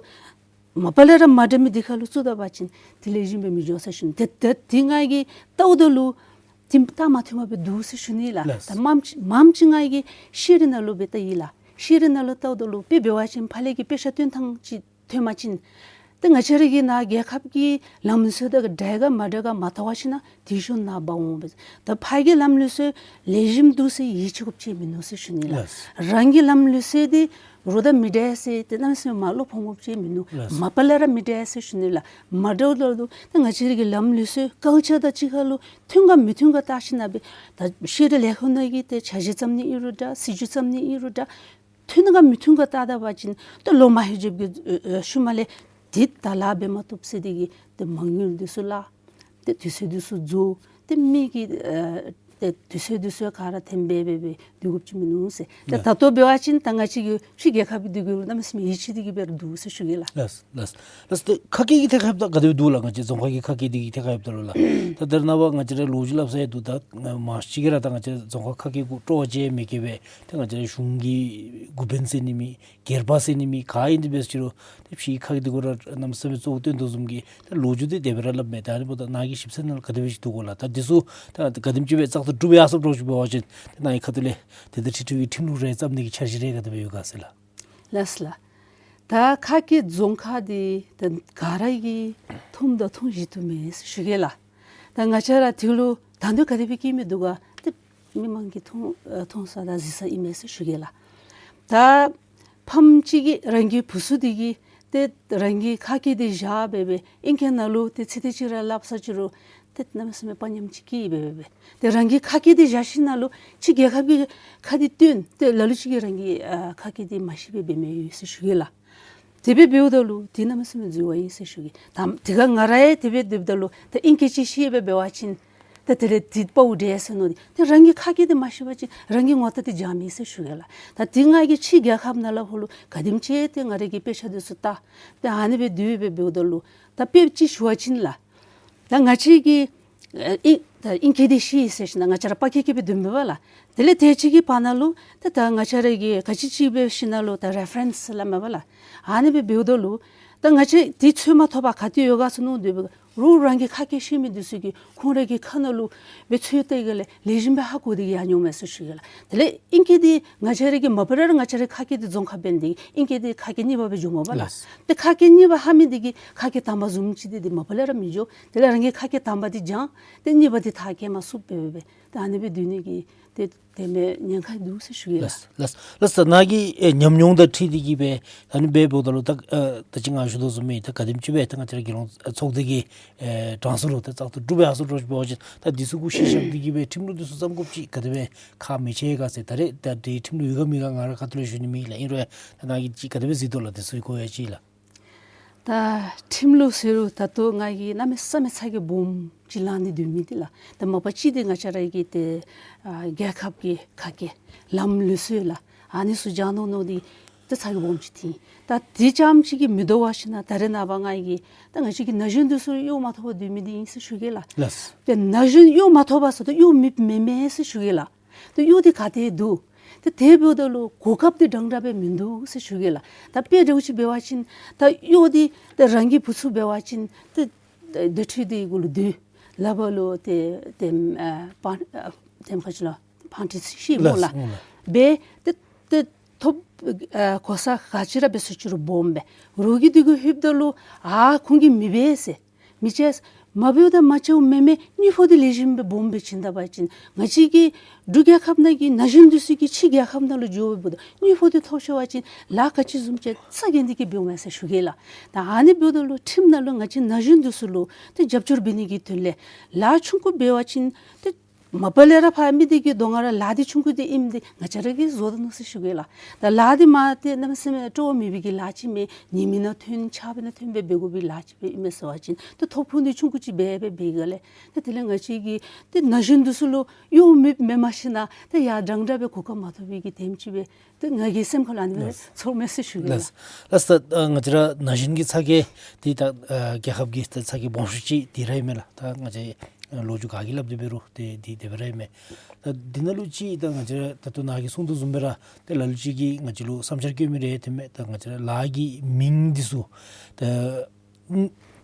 མ་པ་ལས་ར་མ་འདྲ་མི་དེ་ཁ་ལུ་བཙུགས་ད་པ་ཅིན་དེ་ལེགས་ཤོམ་སྦེ་མི་འགྱོ་ཟེར་ཞུ་ནི། ཏེ་ཏེ་དེ་ང་གིས་བལྟཝ་ད་ལུ་ཏེ་ད་མ་མཐུན་པ་སྦེ་འདུག་ཟེར་ཞུ་ནི་ལགས། ལགས། ད་མམ་ཅིག་མམ་ཅིག་ང་གིས་ཤེས་རིག་ནང་ལུ་སྦེ་བལྟ་ཡི་ལགས། ཤེས་རིག་ནང་ལུ་བལྟཝ་ད་ལུ་དཔེ་འབད་བ་ཅིན་ཕར་ལས་ཀྱི་དཔེ་ཆ་སྟོན་ཐངས་ཅིག་ཐོན་པ་ཅིན་ཏེ་ང་བཅས་ར་གི་ནཱ་རྒྱལ་ཁབ་ཀྱི་ལམ་ལུགས་སྲོལ་དང་འདྲ་ག་མ་འདྲ་ག་མ་བལྟ་བ་ཅིན་ན་དེ་གཞུང་ནཱ་འབག་འོང་པས། ད་ཕར་གྱི་ལམ་ལུགས་སྲོལ་ལེགས་ཤོམ་འདུག་ཟེར་ཡིད་ཆེས་དགོཔ་ཅིག་མིན་ནུག་ཟེར་ཞུ་ནི་ལགས། ལགས། རང་གི་ལམ་ལུགས་སྲོལ་འདི་རོགས་དང་མི་འདྲ་ཟེར་ཏེ་གནམ་མེད་ས་མེད་མར་ལོག་འཕང་དགོཔ་ཅིག་མིན་ནུག། ལགས། མ་པ་ལས་ར་མི་འདྲ་ཟེར་ཞུ་ནི་ལགས། མ་འདྲཝ་ད་ལུ་ད་ང་བཅས་ར་གི་ལམ་ལུགས་སྲོལ་ཀལ་ཅར་དང་གཅིག་ཁར་ལུ་མཐུན་ག་མི་མཐུན་ག་བལྟ་ཞིན་ན་སྦེ་ད་ཤེས་རིག་ལས་ཁུངས་ནང་གི་ཏེ་འཆར་གཞི་བརྩམ་ནི་ཨིན་རུང་འདྲ་སྲིད་བྱུས་བརྩམ་ནི་ཨིན་རུང་འདྲ་མཐུན་ག་མི་མཐུན་ག་བལྟ་ད་པ་ཅིན་ད་ལོ་མ་ལྷོད་རྒྱབ་ཀྱི་ཨ་ཨ་ཤུལ་མ་ལས་འདི་ད་ལཱ་འབད་མ་བཏུབ་ཟེར་དེ་གིས་ཏེ་མ་དངུལ་འདི་ཚུ་བརླག། ཏེ་དུས་ཚོད་འདི་ཚུ་རྫོགས། ཏེ་མི་གི་ཨ་ཏེ་དུས་ཚོད་འདི་ཚུ་ག་ར་ཐེམ་སྦེ་སྦེ་སྦེ་སྡོད་དགོཔ་ཅིག་མིན་ནུག་ཟེར། ཏེ་ལགས། ད་ལྟོ་འབད་བ་ཅིན་ད་ང་བཅས་ཀྱི་ཕྱི་རྒྱལ་ཁབ་ཀྱི་འདི་གུ་གནམ་མེད་ས་མེད་ཡིད་ཆེས་འདི་གིས་སྦེ་ར་འདུག་ཟེར་ཞུ་གེ་ལགས། ལགས། ལགས། ལགས། ཏེ་ཁ་སྐད་ཀྱི་ཐད་ཁར་ཡོདཔ་ད་ག་དེ་སྦེ་འདུག་ལགས། ང་བཅས་རྫོང་ཁ་གི་ཁ་སྐད་འདི་གི་ཐད་ཁར་ཡོདཔ་ད་ལུ་ལགས། ད་ད་རེས་ནངས་པ་ང་བཅས་ར་ལོ་རྒྱུས་སླབ་ས་ཡང་འདུག། ད་མང་ཤོས་ཅིག་གིས་ར་ད་ང་བཅས་རྫོང་ཁ་ཁ་སྐད་གུ་སྤྲོ་བ་ཅིག་མེད་མཁན་སྦེ་ད་ང་བཅས་ར་གཞུང་གི་འགོ་དཔོན་ཟེར་ནི་མེད། སྒེར་པ་ཟེར་ནི་མེད། ག་ཨིན་དེ་འབད་ཟེར་རུང་ཏེ་ཕྱིའི་ཁ་སྐད་འདི་གུ་ར་གནམ་མེད་ས་མེད་གཙོ་བོ་བཏོན་དོ་བཟུམ་གྱི་ད་ལོ་རྒྱུས་འདི་དེ་སྦེ་ར་སླབ་མས། ད་ཨ་ནི་འབདཝ་ད་ནཱ་གི་ཞིབ་འཚོལ་ནང་ལུ་ག་དེ་སྦེ་ཅིག་འདུག་གོ་ལགས། ད་འདི་ཚུ་ད་ག་དེམ་ཅིག་སྦེ་བཙག་འཐུ་གྲུབ་ཡར་སོངམ་འདྲཝ་ཅིག་འབད་བ་ཅིན་ཏེ་ནཱ་གི་ཁ་ཐུག་ལས་དེ་ད་འཁྲིལ་འཁྲིལ་བའི་ཁྲིམས་ལུགས་རེ་བརྩམ་ནི་གི་འཆར་གཞི་རེ་ག་དེ་སྦེ་ཡོད་ག་ཟེར་ལགས། ལགས་ལགས། ད་ཁ་སྐད་རྫོང་ཁ་འདི་ད་ག་ར་གིས་མཐོངམ་དང་མཐོང་བཞིན་དུ་མེད་ཟེར་ཞུ་གེ་ལགས། ད་ང་བཅས་ར་དེ་ལུ་ད་དུང་ག་དེ་སྦེ་སྐྱེལ་མི་འདུག་ག་ཏེ་མི་མང་གིས་མཐོང་ཨ་མཐོང་ས་དང་གཟིགས་ས་ཨིན་མས་ཟེར་ཞུ་གེ་ལགས། ད་ཕམ་ཅིག་གིས་རང་གི་བུ་ཚུ་འདི་གིས་ཏེ་རང་གི་ཁ་སྐད་འདི་བཞག་སྦེ་སྦེ་ཨིང་སྐད་ནང་ལུ་ཏེ་ཚིག་དེ་ཅིག་ར་སླབ་ས་ཅིག་རུང་ཏེ་གནམ་མེད་ས་མེད་དཔའ་ཉམས་ཅིག་སྐྱེ་སྦེ་སྦེ་སྦེ། ཏེ་རང་གི་ཁ་སྐད་འདི་བཞག་ཞིན་ན་ལུ་ཕྱི་རྒྱལ་ཁབ་ཀྱི་ཁ་འདི་སྟོན་ཏེ་ལ་ལུ་ཅིག་གིས་རང་གི་ཨ་ཁ་སྐད་འདི་མ་ཤེས་པར་འབད་མི་ཡོད་ཟེར་ཞུ་གེ་ལགས། དེ་སྦེ་འབདཝ་ད་ལུ་དེ་གནམ་མེད་ས་མེད་འཛོལ་བ་ཨིན་ཟེར་ཞུ་གེ། ད་དེ་ཁར་ང་ར་ཡང་དེ་སྦེ་སྡོདཔ་ད་ལུ་ད་ཨིང་སྐད་ཅིག་ཤེས་སྦེ་འབད་བ་ཅིན་ད་དེ་ལས་དེ་དཔའ་བོ་འདྲས་ཟེར་མནོ་སྟེ་ཏེ་རང་གི་ཁ་སྐད་འདི་མ་ཤེས་པ་ཅིན་རང་གི་ངོ་རྟགས་འདི་འཇམ་ཨིན་ཟེར་ཞུ་གེ་ལགས། ད་དེ་ང་གིས་ཕྱི་རྒྱལ་ཁབ་ནང་ལུ་ཕར་ལུ་ག་དེམ་ཅིག་ཏེ་ང་ར་གི་དཔེ་ཆ་འདི་ཚུ་བལྟ། ཏེ་ཨ་ནི་སྦེ་སྡོད་སྦེ་འབདཝ་ད་ལུ་ད་དཔེ་ཅིག་ཞུ་བ་ཅིན་ལགས། ད་ང་བཅས་ཀྱིས་ཨ་ཨིང་ད་ཨིང་སྐད་འདི་ཤེས་ཟེར་ཞིན་ན་ང་བཅས་ར་དཔའ་སྐད་སྐད་སྦེ་སྡོདཔ་མས་པ་ལགས། དེ་ལས་དེ་ཅིག་གི་བར་ན་ལུ་ད་ད་ང་བཅས་ར་གིས་ག་ཅི་ཅིག་འབད་ཞིན་ན་ལུ་ད་རེ་ཕེ་རེནསི་སླབ་མས་པ་ལགས། ཨ་ནི་སྦེ་འབདཝ་ད་ལུ་ད་ང་བཅས་འདི་འཚོལ་མ་ཐོབ་པར་ག་ཏེ་ཡོད་ག་ཟེར་མནོ་སྡོད་པའི་རོགས་རང་གི་ཁ་སྐད་ཤེས་མི་འདི་ཚུ་གིས་ཁོང་ར་གི་ཁ་ནང་ལུ་སྦེ་འཚོལ་ཏེ་གི་ལས་ལེགས་ཤོམ་སྦེ་ཧ་གོ་སྟེ་གི་ཡར་འགྱོཝ་མས་ཟེར་ཞུ་གེ་ལགས། དེ་ལས་ཨིང་སྐད་འདི་ང་བཅས་ར་གི་མ་པ་ལས་ར་ང་བཅས་ར་ཁ་སྐད་འདི་རྫོང་ཁ་འབད་ནི་འདི་ཨིང་སྐད་འདི་ཁ་སྐད་གཉིས་པ་སྦེ་འགྱོཝ་མས་པ་ལགས། ལགས། ཏེ་ཁ་སྐད་གཉིས་པ་ཧ་མི་འདི་གིས་ཁ་སྐད་དང་པ་བཟུམ་ཅིག་འདི་འདི་མ་པ་ལས་ར་མི་འགྱོ། དེ་ལས་རང་གི་ཁ་སྐད་དང་པ་འདི་སྦྱང་། ཏེ་གཉིས་པ་འདི་མཐར་སྐྱེལ་མ་ཚུགསཔ་སྦེ་སྦེ་སྦེ་ཏེ་ཨ་ནི་སྦེ་སྡོད་ནི་གི་ཏེ་དེ་མེན་ཉེན་ཁ་འདུག་ཟེར་ཞུ་གེ་ལགས། ལགས། ལགས། ལགས། ད་ནཱ་གི་ཨེ་ཉམས་མྱོང་དང་འཁྲིལ་ཏེ་གི་སྦེ་ད་ཨ་ནི་སྦེ་འབདཝ་ད་ལུ་ད་ཨ་ད་ཅི་ང་ཞུ་དོ་བཟུམ་སྦེ་ད་ག་དེམ་ཅིག་སྦེ་ད་ང་བཅས་ར་རྒྱལ་ཡོངས་ཚོགས་སྡེ་གི་ཨེ་གྲངས་སུ་ལུ་ད་བཙག་འཐུ་གྲུབ་ཡར་སོངམ་འདྲཝ་ཅིག་འབད་བ་ཅིན་ད་འདི་ཚུ་གུ་གཞི་བཞག་སྟེ་གི་སྦེ་ཁྲིམས་ལུགས་འདི་ཚུ་བརྩམ་དགོཔ་ཅིག་ག་དེ་སྦེ་ཁག་མི་ཆེ་ག་ཟེར། ད་རེས་ད་འདི་ཁྲིམས་ལུགས་ཡོད་ག་མེད་ག་ང་ར་ཁ་ཐུག་ལས་ཞུ་ནི་མེད་ལགས། ཨིན་རུང་ད་ནཱ་གིས་ཅིག་ག་དེ་སྦེ་གཟིགས་དོ་ལགས། འདི་ཚུ་གི་སྐོར་ཡང་ཅིག་ལགས། ད་ཁྲིམས་ལུགས་ཟེར་རུང་ད་ལྟོ་ང་གིས་གནམ་མེད་ས་མེད་ཚ་གྱང་སྦོམ་ཅིག་ལང་ནི་སྡོད་མི་འདི་ལགས། ད་མ་པ་ཅིག་འདི་ང་བཅས་ར་གི་ཏེ་ཨ་རྒྱལ་ཁབ་ཀྱི་ཁ་སྐད་ལམ་ལུགས་སྲོལ་ལགས། ཨ་ནི་ཚུ་སྦྱང་དོ་མནོ་སྟེ་ད་ཚ་གྱང་སྦོམ་ཅིག་འཐོན། ད་དེ་རྐྱངམ་ཅིག་གིས་མི་དོ་བར་ཞིན་ན་ད་རེས་ནངས་པ་ང་གིས་ད་ང་བཅས་ཀྱི་ན་གཞོན་འདི་ཚུ་གཡོག་མ་ཐོབ་པར་སྡོད་མི་འདི་ཨིན་ཟེར་ཞུ་གེ་ལགས། ལགས། ཏེ་ན་གཞོན་གཡོག་མ་ཐོབ་པ་ཟེརཝ་ད་གཡོག་མེད་མེད་མས་ཟེར་ཞུ་གེ་ལགས། ཏེ་གཡོག་འདི་ག་ཏེ་འདུག། ཏེ་དེ་འབདཝ་ད་ལུ་གོ་སྐབས་འདི་འདྲན་འདྲ་སྦེ་མིན་འདུག་ཟེར་ཞུ་གེ་ལགས། ད་དཔེ་འདྲཝ་ཅིག་འབད་བ་ཅིན་ད་གཡོག་འདི་ད་རང་གི་བུ་ཚུ་འབད་བ་ཅིན་ཏེ་ད་འཁྲིལ་འདི་གུ་ལུ་འདི་ལགཔ་ལུ་ཏེ་ཏེ་ཨ་པང་ཨ་ཏེ་ག་ཅི་ལོ་པང་ཊི་ཤེས་སྨོ་ལགས། ལགས། སྦེ་ཏེ་ཏེ་ཐོབ་ཨ་གོ་ས་ག་ཅི་ར་འབད་ཟེར་ཅི་རུང་སྦོམ་སྦེ་རོགས་ཀྱི་འདི་གུ་ལྷོདཔ་ད་ལུ་ཨ་ཁོང་གིས་མི་འབད་ཟེར། མི་བྱེད། མ་འབདཝ་ད་མ་བྱཝ་མེན་མེན་དངུལ་ཕོགས་འདི་ལེགས་ཤོམ་སྦེ་སྦོམ་སྦེ་བྱིན་ད་པ་ཅིན་ང་བཅས་ཀྱི་འབྲུག་རྒྱལ་ཁབ་ནང་གི་ན་གཞོན་འདི་ཚུ་གིས་ཕྱི་རྒྱལ་ཁབ་ནང་ལུ་འགྱོ་བའི་བར་དུ་དངུལ་ཕོགས་འདི་ཐོབ་ཤོར་བ་ཅིན་ལཱ་ག་ཅི་བཟུམ་ཅིག་རྩ་འགེངས་ཏེ་གི་འབདཝ་མས་ཟེར་ཞུ་གེ་ལགས། ད་ཨ་ནི་འབདཝ་ད་ལུ་ཁྲིམས་ནང་ལུ་ང་བཅས་ན་གཞོན་འདི་ཚུ་ལུ་ཏེ་རྒྱབ་སྐྱོར་འབད་ནི་གི་དོན་ལས་ལཱ་ཆུང་ཀུ་འབད་བ་ཅིན་ཏེ་ མ་པ་ལས་ར་ཕར་མི་འདི་གི་གདོང་ཁར་ལཱ་འདི་ཆུང་ཀུ་འདི་ཨིནམ་འདི་ང་བཅས་ར་གིས་བཟོ་དོ་ནུག་ཟེར་ཞུ་གེ་ལགས། ད་ལཱ་འདི་མ་ཏེ་གནམ་མེད་ས་མེད་སྤྲོ་བ་མེད་པའི་གི་ལཱ་ཅིག་མེན། ཉིན་མའི་ནང་ཐོན་ཆར་པའི་ནང་ཐོན་སྦེ་འབད་དགོ་པའི་ལཱ་ཅིག་སྦེ་ཨིན་མས་ཟེར་བ་ཅིན་ཏེ་ཐོབ་ཁུངས་འདི་ཆུང་ཀུ་ཅིག་སྦེ་སྦེ་འབད་ག་ལས། ཏེ་དེ་ལས་ང་བཅས་ཀྱི་ཏེ་ན་གཞོན་འདི་ཚུ་ལུ་གཡོག་མེདཔ་མེན་མ་ཤེས་ན་ཏེ་ཡར་འདྲན་འདྲ་སྦེ་གོ་སྐབས་མ་ཐོབ་པའི་གི་དེམ་ཅིག་སྦེ་ཏེ་ང་གི་སེམས་ཁར་ལུ་ཨ་ནི་སྦེ་ལགས། ཚོར་མས་ཟེར་ཞུ་གེ་ལགས། ལགས། ལགས། ད་ཨ་ང་བཅས་ར་ན་གཞོན་གྱི་ཚ་གྱང་འདི་ད་ཨ་རྒྱལ་ཁབ་ཀྱི་ད་ཚ་གྱང་སྦོམ་ཤོས་ཅིག་འདི་ར་ཨིན་མས་ལགས། ད་ང་བཅས་ལོ་རྒྱུས་ག་གིས་སླབ་སྟེ་འབད་རུང་ཏེ་འདི་དེ་སྦེ་ར་ཨིན་མས། ད་འདི་ནང་ལུ་ཅིག་ད་ང་བཅས་ར་ད་ལྟོ་ནཱ་གིས་གསུངས་དོ་བཟུམ་སྦེ་ར་ཏེ་ལ་ལུ་ཅིག་གིས་ང་བཅས་ལུ་བསམ་འཆར་བཀོད་མི་རེ་ཐོན་མས། ད་ང་བཅས་ར་ལཱ་གི་མིང་འདི་ཚུ་ད་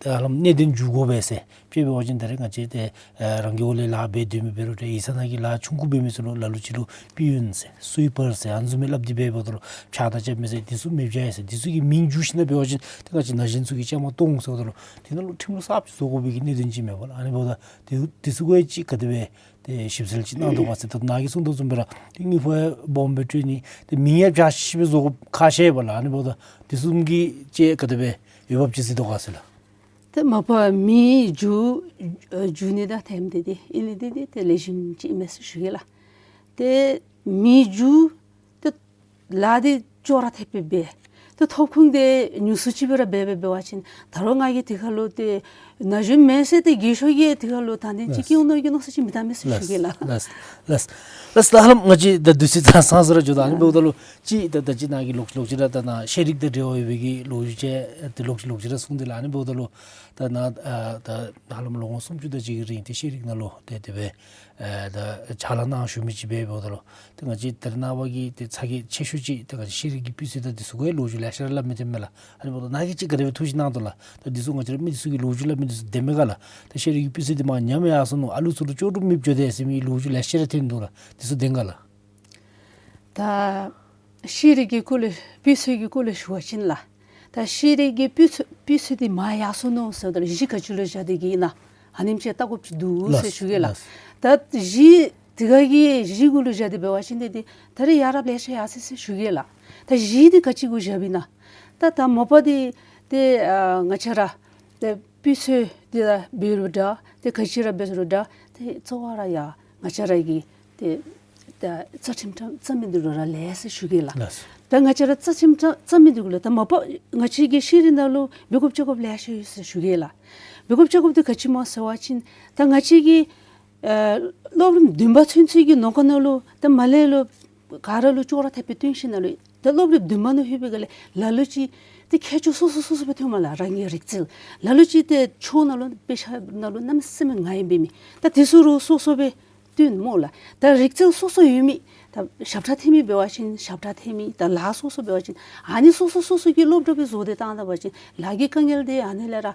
ཨ་ཧ་ལམ་གནད་དོན་འགྱུར་དགོ་པས་ཟེར། དཔེ་འབད་བ་ཅིན་ད་རེས་ང་བཅས་ཏེ་ཨ་རང་གི་འོག་ལས་ལཱ་འབད་སྡོད་མི་འབད་རུང་ཏེ་ཡིག་ཚང་ནང་གི་ལཱ་ཆུང་ཀུ་འབད་མི་ཚུ་ལུ་ལ་ལུ་ཅིག་ལུ་པི་ཡོན་ཟེར་སུའི་པར་ཟེར་ཨ་ནི་བཟུམ་མའི་སླབ་སྟེ་འབད་འབདཝ་ད་ལུ་ཕྱགས་བདའ་རྐྱབ་མི་ཟེར་འདི་ཚུ་མེདཔ་བྱ་ཡི་ཟེར། འདི་ཚུ་གི་མིང་བསྒྱུར་ཞིནམ་ལས་འབད་བ་ཅིན་ཏེ་ང་བཅས་ན་གཞོན་ཚུ་གི་བཅའ་མར་གཏོགས་འོང་ཟེརཝ་ད་ལུ་དེ་ནང་ལུ་ཁྲིམས་ལུགས་གསརཔ་ཅིག་བཟོ་དགོ་པའི་གི་གནད་དོན་ཅིག་མས་པ་ལགས། ཨ་ནི་འབདཝ་ད་དེ་དེ་ཚུ་གུ་ཅིག་ག་དེ་སྦེ་ཏེ་ཞིབ་འཚོལ་ཅིག་གནང་དོ་ག་ཟེར། ད་ནཱ་གིས་གསུངས་དོ་བཟུམ་སྦེ་ར་ཏེ་དངུལ་ཕོན་སྦོམ་སྦེ་སྤྲོད་ནི་ཏེ་མིང་ཡང་བྱ་ཤེས་པའི་བཟོ་དགོཔ་ཁག་ཆེ་བས་ལགས། ཨ་ནི་འབདཝ་ད་དེ་ཚུ་གི་ཅིག་ག་དེ་སྦེ་འོས་འབབ་ཅིག་གཟིགས་དོ་ག་ཟེར་ལགས། ཏེ་མ་པ་མིང་བསྒྱུར་ཨ་བསྒྱུར་ནི་དང་དེམ་འདི་འདི་ཨིན་ནི་འདི་འདི་ཏེ་ལེགས་ཤོམ་ཅིག་ཨིན་མས་ཟེར་ཞུ་གེ་ལགས། ཏེ་མིང་བསྒྱུར་ཏེ་ལཱ་འདི་ཅོག་ར་འཐདཔ་སྦེ་འབད། ཏེ་ཐོབ་ཁུངས་འདི་ཉུང་སུ་ཅིག་སྦེ་ར་འབད་འབད་འབད་བ་ཅིན་ད་རུང་ང་གིས་དེ་ཁར་ལུ་ཏེ་ན་གཞོན་མེན་ཟེར་ཏེ་རྒས་ཤོས་ཀྱིས་དེ་ཁར་ལུ་ད་ནི་ཅིག་ལགས། སྐྱིད་འོང་ནི་གི་མནོ་བསམ་ཅིག་མི་བཏང་མས་ཟེར་ཞུ་གེ་ལགས། ལགས། ལགས། ལགས། ད་ཧ་ལམ་ང་བཅས་ད་དུས་ཚོད་ད་ཚང་སོང་ར་འགྱོ་ད། ཨ་ནི་འབདཝ་ད་ལུ་ཅིག་ད་ད་ཅི་ནཱ་གིས་ལོག་ལོག་ཅི་ར་ད་ནཱ་ཤེས་རིག་དང་འབྲེལ་བ་ཡོད་པའི་གི་ལོ་རྒྱུས་ཅིག་ཏེ་ལོག་ལོག་ཅི་ར་གསུངས་ཏེ་ལགས། ཨ་ནི་འབདཝ་ད་ལུ་ད་ནཱ་ཨ་ད་ཧ་ལམ་ལོ་ངོ་སུམ་ཅུ་དེ་ཅིག་གི་རིང་ཏེ་ཤེས་རིག་ནང་ལུ་ཏེ་དེ་སྦེ་ཨ་ད་ཕྱག་ལཱ་གནང་བཞུགས་མི་ཅིག་འབད་འབདཝ་ད་ལུ་ཏེ་ང་བཅས་ད་རེས་ནངས་པ་གི་ཏེ་ཚ་གྱང་ཆེ་ཤོས་ཅིག་ཏེ་ང་བཅས་ཤེས་རིག་གི་སྤུས་ཚད་དང་འདི་ཚུ་གི་ལོ་རྒྱུས་ལེ་ཤ་ར་སླབ་མི་ཐོན་མས་ལགས། ཨ་ནི་འབདཝ་ད་ནཱ་གིས་ཅིག་ག་དེ་སྦེ་ཐུགས་བཞེད་གནང་དོ་ལགས། ད་འདི་ཚུ་ང་བཅས་ར་མི་འདི་ཚུ་གིས་ལོ་རྒྱུས་སླབ་མི་འདི་ཚུ་བདེན་མས་ག་ལགས། ད་ཤེས་རིག་གི་སྤུས་ཚད་འདི་མར་ཉམས་ཡར་སོ་ནུག། ཨ་ལུ་ཚུ་ལུ་ལྕོགས་གྲུབ་མེདཔ་འགྱོ་དེས་ཟེར་མི་ལོ་རྒྱུས་ལེ་ཤ་ར་ཐོན་དོ་ལགས། འདི་ཚུ་བདེན་ག་ལགས། ད་ཤེས་རིག་གི་སྐོར་ལས་སྤུས་ཚད་ཀྱི་སྐོར་ལས་ཞུ་བ་ཅིན་ལགས། ད་ཤེས་རིག་གི་སྤུས་ཚད་སྤུས་ཚད་འདི་མར་ཡར་སོ་ནུག་ཟེརཝ་ད་ལུ་གཞི་ག་ཅི་ལུ་བཞག་སྟེ་གི་ཨིན་ན་ཨ་ནེམ་ཅིག་བལྟ་དགོཔ་ཅིག་འདུག་ཟེར་ཞུ་གེ་ལགས། ལགས། ད་གཞི་དེ་ག་གི་གཞི་གུ་ལུ་བཞག་སྟེ་འབད་བ་ཅིན་ཏེ་ཏེ་ད་རེས་ཡ་རབས་ལེ་ཤ་ཡར་སོ་ཡི་ཟེར་ཞུ་གེ་ལགས། ད་གཞི་འདི་ག་ཅི་གུ་བཞགཔ་ཨིན་ན། ད་ད་མ་པ་འདི་ཏེ་ཨ་ང་བཅས་ར་ཏེ་སྤུས་ཚད་འདི་ལུ་འབད་རུང་འདྲ་ཏེ་ག་ཅི་ར་འབད་རུང་འདྲ་ཏེ་གཙོ་བོ་ར་ཡ་ང་བཅས་ར་གི་ཏེ་ད་རྩ་ཁྲིམས་རྩ་མི་འདི་ལུ་ར་ལས་ཟེར་ཞུ་གེ་ལགས། ལགས། ད་ང་བཅས་ར་རྩ་ཁྲིམས་རྩ་མི་འདི་གུ་ལུ་ད་མ་པ་ང་བཅས་ཀྱི་ཤེས་རིག་ནང་ལུ་འབད་དགོཔ་བྱ་དགོཔ་ལེ་ཤ་ཡོད་ཟེར་ཞུ་གེ་ལགས། འབད་དགོཔ་བྱ་དགོཔ་འདི་ག་ཅི་སྨོ་ཟེར་བ་ཅིན་ད་ང་བཅས་ཀྱི་ཨ་སློབ་རིམ་བདུན་པ་ཚུན་ཚོད་ཀྱི་ནང་འཁོད་ནང་ལུ་ད་མ་ལས་ལུ་ག་ར་ལུ་ཅོག་ར་འཐདཔ་སྦེ་སྟོན་ཞིནམ་ལས་ད་སློབ་རིམ་བདུན་པ་ནང་ལྷོད་པའི་སྒང་ལས་ལ་ལུ་ཅིག་ཏེ་ཁྱད་ཆོས་སོ་སོ་སོ་སོ་སྦེ་ཐོནམ་ལགས། རང་གི་རིག་རྩལ་ལ་ལུ་ཅིག་ཏེ་ཆོས་ནང་ལུ་དཔེ་ཆ་ནང་ལུ་གནམ་མེད་ས་མེད་ངར་ཡང་འབད་མི་ད་དེ་ཚུ་རུང་སོ་སོ་སྦེ་སྟོན་སྨོ་ལགས། ད་རིག་རྩལ་སོ་སོ་ཡོད་མི་ད་ཞབས་ཁྲ་འཐེན་མི་འབད་བ་ཅིན་ཞབས་ཁྲ་འཐེན་མི་ད་ལཱ་སོ་སོ་འབད་བ་ཅིན་ཨ་ནི་སོ་སོ་སོ་སོ་གི་སློབ་གྲྭ་སྦེ་བཟོ་སྟེ་བཏང་ད་པ་ཅིན་ལཱ་གི་དཀའ་ངལ་འདི་ཨ་ནི་ལས་ར་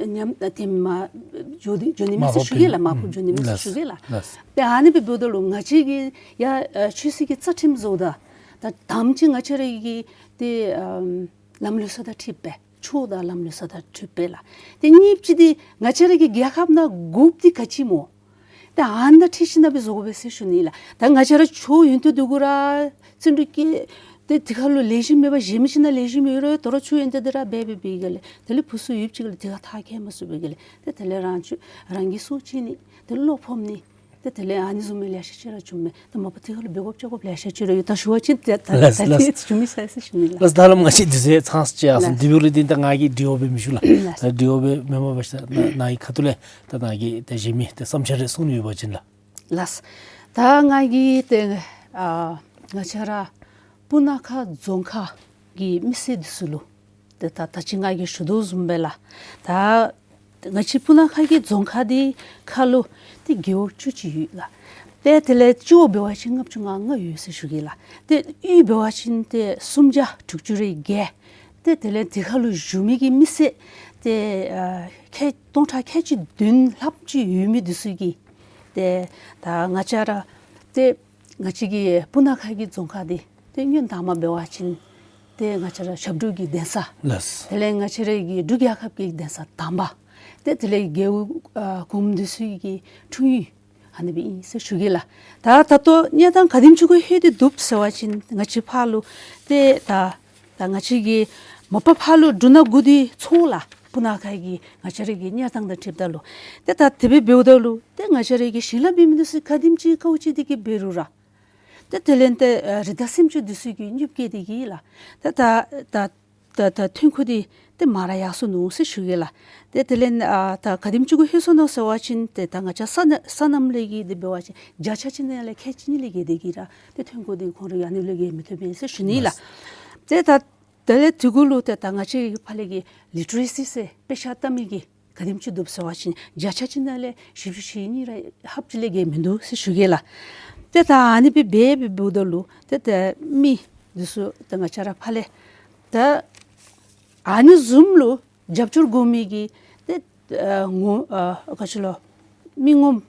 ཉམས་ཐེམ་མར་འགྱོ་འགྱོ་ནི་མས་ཟེར་ཞུ་གེ་ལགས། མར་ཕབ་འགྱོ་ནི་མས་ཟེར་ཞུ་གེ་ལགས། ལགས། ཏེ་ཨ་ནི་སྦེ་འབདཝ་ད་ལུ་ང་བཅས་ཀྱི་ཡ་ཨ་ཆོས་སྲིད་ཀྱི་རྩ་ཁྲིམས་བཟོཝ་ད་ད་དང་པ་ཅིག་ང་བཅས་ར་གི་ཏེ་ཨམ་ལམ་ལུགས་སྲོལ་དང་འཁྲིལ་སྦེ་ཆོས་དང་ལམ་ལུགས་སྲོལ་དང་འཁྲིལ་སྦེ་ལགས། ཏེ་གཉིས་པ་ཅིག་འདི་ང་བཅས་ར་གི་རྒྱལ་ཁབ་ནང་དགོཔ་འདི་ག་ཅི་སྨོ། ཏེ་ཨ་ནཱ་འཁྲིལ་ཞིནམ་སྦེ་བཟོ་དགོ་པས་ཟེར་ཞུ་ནི་ལགས། ད་ང་བཅས་ར་ཆོས་ཡོན་ཏན་འདུག་གུ་ར་བརྩོན་འགྲུས་བསྐྱེད་དེ་དེ་ཁར་ལུ་ལེགས་ཤོམ་མེད་པར་གཞན་མི་ཅིག་ནང་ལེགས་ཤོམ་ཡོད་རུང་ད་རུང་ཆོས་ཡོན་ཏན་འདི་ར་འབད་འབད་བའི་སྒང་ལས་དེ་ལས་ཕུན་སུམ་ཡོདཔ་ཅིག་ལུ་དེ་ཁར་མཐར་འཁྱོལ་མ་ཚུགས་པའི་སྒང་ལས་ཏེ་དེ་ལས་རང་ཆོས་རང་གིས་སྲོག་བཅད་ནི་ཏེ་བློ་ཕམ་ནི་ཏེ་དེ་ལས་ཨ་ནི་བཟུམ་མའི་ལེ་ཤ་ཅིག་ར་བྱུངམ་མས། ད་མ་པ་དེ་ཁར་ལུ་འབད་དགོཔ་བྱ་དགོཔ་ལེ་ཤ་ཅིག་ར་ཡོད། ད་ཞུ་བ་ཅིན་ཏེ་ད་ལགས་ད་ལགས། ཏེ་བྱུང་མི་ཚར་ཡི་ཟེར་ཞུ་ནི་ལགས། ལགས། ད་ཧ་ལམ་ང་བཅས་དུས་ཚོད་ཚང་ཅི་ཡར་སོང་། ལགས། དེ་འབདཝ་ལས་ཏེ་ད་ང་གིས་དྲི་བ་སྦེ་མི་ཞུ་ལགས། ལགས། ད་དྲི་བ་སྦེ་མེན་པར་འབད་ཞིནམ་ལས་ནཱ་གིས་ད་གཞན་མི་ད་བསམ་འཆར་རེ་གསུང་ནི་ཡོད་པ་ཅིན་ལགས། ལགས། ད་ང་གིས་ཏེ་ཨ་ང་བཅས་ར་སྤུ་ན་ཁ་རྫོང་ཁག་གི་མི་སེར་འདི་ཚུ་ལུ་ཏེ་ད་ད་ཅི་ང་གིས་ཞུ་དོ་བཟུམ་སྦེ་ལགས། ད་ང་བཅས་སྤུ་ན་ཁ་གི་རྫོང་ཁག་འདི་ཁར་ལུ་ཏེ་རྒེད་འོག་བཅུ་གཅིག་ཡོད་ལགས། ཏེ་དེ་ལས་སྤྱི་འོག་འབད་བ་ཅིན་ལྔ་བཅུ་ང་ལྔ་ཡོད་ཟེར་ཞུ་གེ་ལགས། ཏེ་གཡུས་འབད་བ་ཅིན་ཏེ་སུམ་བརྒྱ་དྲུག་ཅུ་རེ་བརྒྱད། ཏེ་དེ་ལས་དེ་ཁར་ལུ་བཞུགས་མི་གི་མི་སེར་ཏེ་ཨ་ཁལ་སྟོང་ཕྲག་ཁལ་གཅིག་བདུན་ལྷགཔ་ཅིག་ཡོད་མི་འདི་ཚུ་གིས་ཏེ་ད་ང་བཅས་ར་ཏེ་ང་བཅས་ཀྱི་སྤུ་ན་ཁ་གི་རྫོང་ཁག་འདི་ཏེ་སྔོན་དང་པ་འབད་བ་ཅིན་ཏེ་ང་བཅས་ར་ཞབས་དྲུང་གི་གདན་ས། ལགས། དེ་ལས་ང་བཅས་ར་གི་འབྲུག་རྒྱལ་ཁབ་ཀྱི་གདན་ས་དང་པ། ཏེ་དེ་ལས་རྒེད་འོག་ཨ་གོངམ་འདི་ཚུ་གི་འཁྲུངས་ཡུལ་ཨ་ནི་སྦེ་ཨིན་ཟེར་ཞུ་གེ་ལགས། ད་ད་ལྟོ་གནས་སྟངས་ག་དེམ་ཅིག་གུ་ལྷོད་དེ་འདུག་ཟེར་བ་ཅིན་ང་བཅས་ཕར་ལུ་ཏེ་ད་ད་ང་བཅས་ཀྱི་མ་པ་ཕར་ལུ་འབྲུག་ནང་སྒུག་སྟེ་ཚོར་ལགས། སྤུ་ན་ཁ་གི་ང་བཅས་ར་གི་གཉའ་ཐང་དང་འཁྲིལཝ་ད་ལུ་ཏེ་ད་དེ་སྦེ་འབདཝ་ད་ལུ་ཏེ་ང་བཅས་ར་གི་ཞིང་ལཱ་འབད་མི་འདི་ཚུ་ག་དེམ་ཅིག་དཀའཝ་སྤྱད་དེ་གིས་འབད་རུང་ར་ཏེ་དེ་ལས་ཏེ་ཨ་རི་དྭགས་སེམས་ཅན་འདི་ཚུ་གིས་གཉོས་བཀལ་ཏེ་གིས་ལགས། ཏེ་ད་ད་ད་ད་ཐོན་ཁུངས་འདི་ཏེ་མར་ཡར་སོ་ནུག་ཟེར་ཞུ་གེ་ལགས། ཏེ་དེ་ལས་ཨ་ད་ག་དེམ་ཅིག་གུ་ལྷོད་སོ་ནུག་ཟེར་བ་ཅིན་ཏེ་ད་ང་བཅས་སོ་ནམ་སོ་ནམ་ལས་ཀྱི་འདི་འབད་བ་ཅིན་བརྒྱ་ཆ་ཅིག་ནང་ལས་ཁལ་གཅིག་གཉིས་ལས་བརྒལ་ཏེ་གིས་ར་ཏེ་ཐོན་ཁུངས་འདི་ཁོང་ར་ཨ་ནི་ལས་བརྒལ་མི་ཐོབ་པས་ཟེར་ཞུ་ནི་ལགས། ལགས། ཏེ་ད་དེ་ལས་དེ་གུ་ལུ་ཏེ་ད་ང་བཅས་ཀྱི་ཕར་ལས་ཀྱི་ལི་ཊ་རེ་སི་ཟེར་དཔེ་ཆ་ལྟ་མི་གི་ག་དེམ་ཅིག་འདུག་ཟེར་བ་ཅིན་བརྒྱ་ཆ་ཅིག་ནང་ལས་བཞི་བཅུ་ཞེ་གཉིས་ར་ལྷགཔ་ཅིག་ལས་བརྒལ་མིན་འདུག་ཟེར་ཞུ་གེ་ལགས། ཏེ་ད་ཨ་ནི་སྦེ་འབད་འབདཝ་ད་ལུ་ཏེ་ད་མི་འདི་ཚུ་ཏེ་ང་བཅས་ར་ཕར་ལས་ད་ཨ་ནི་བཟུམ་ལུ་རྒྱབ་སྐྱོར་དགོ་མི་གི་ཏེ་ཨ་ངོ་ཨ་ག་ཅི་ལོ་མི་ངོམ་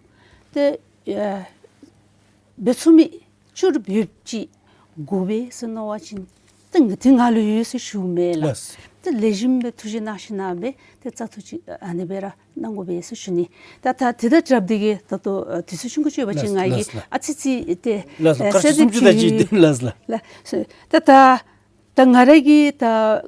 ཏེ་ཨ་འབད་ཚུགས་མི་བཅུ་རུབ་ཡོདཔ་ཅིག་དགོ་པས་ཟེར་མནོ་བ་ཅིན་ཏེ་ང་ཏེ་ང་ལུ་ཡོད་ཟེར་ཞུཝ་མས་ལགས། ལགས། ཏེ་ལེགས་ཤོམ་སྦེ་ཐུགས་རྗེ་གནང་ཞིནམ་སྦེ་ཏེ་བཙག་འཐུ་ཅིག་ཨ་ནི་སྦེ་ར་གནང་དགོ་པས་ཟེར་ཞུ་ནི། ད་ད་དེ་དང་སྦྲགས་ཏེ་གིས་ད་ལྟོ་ཨ་དུས་ཚོད་ཆུང་ཀུ་ཅིག་ཡོད་པ་ཅིན་ལགས་ང་གིས་ལགས་ལགས། ཨ་ཙི་ཙི་ཏེ་ལགས་ལགས། ཨ་སྐར་ཆ་གསུམ་ཅིག་དེ་ཅིག་ལགས་ལགས། ལགས་སོ། ད་ད་ད་ང་ར་གི་ད་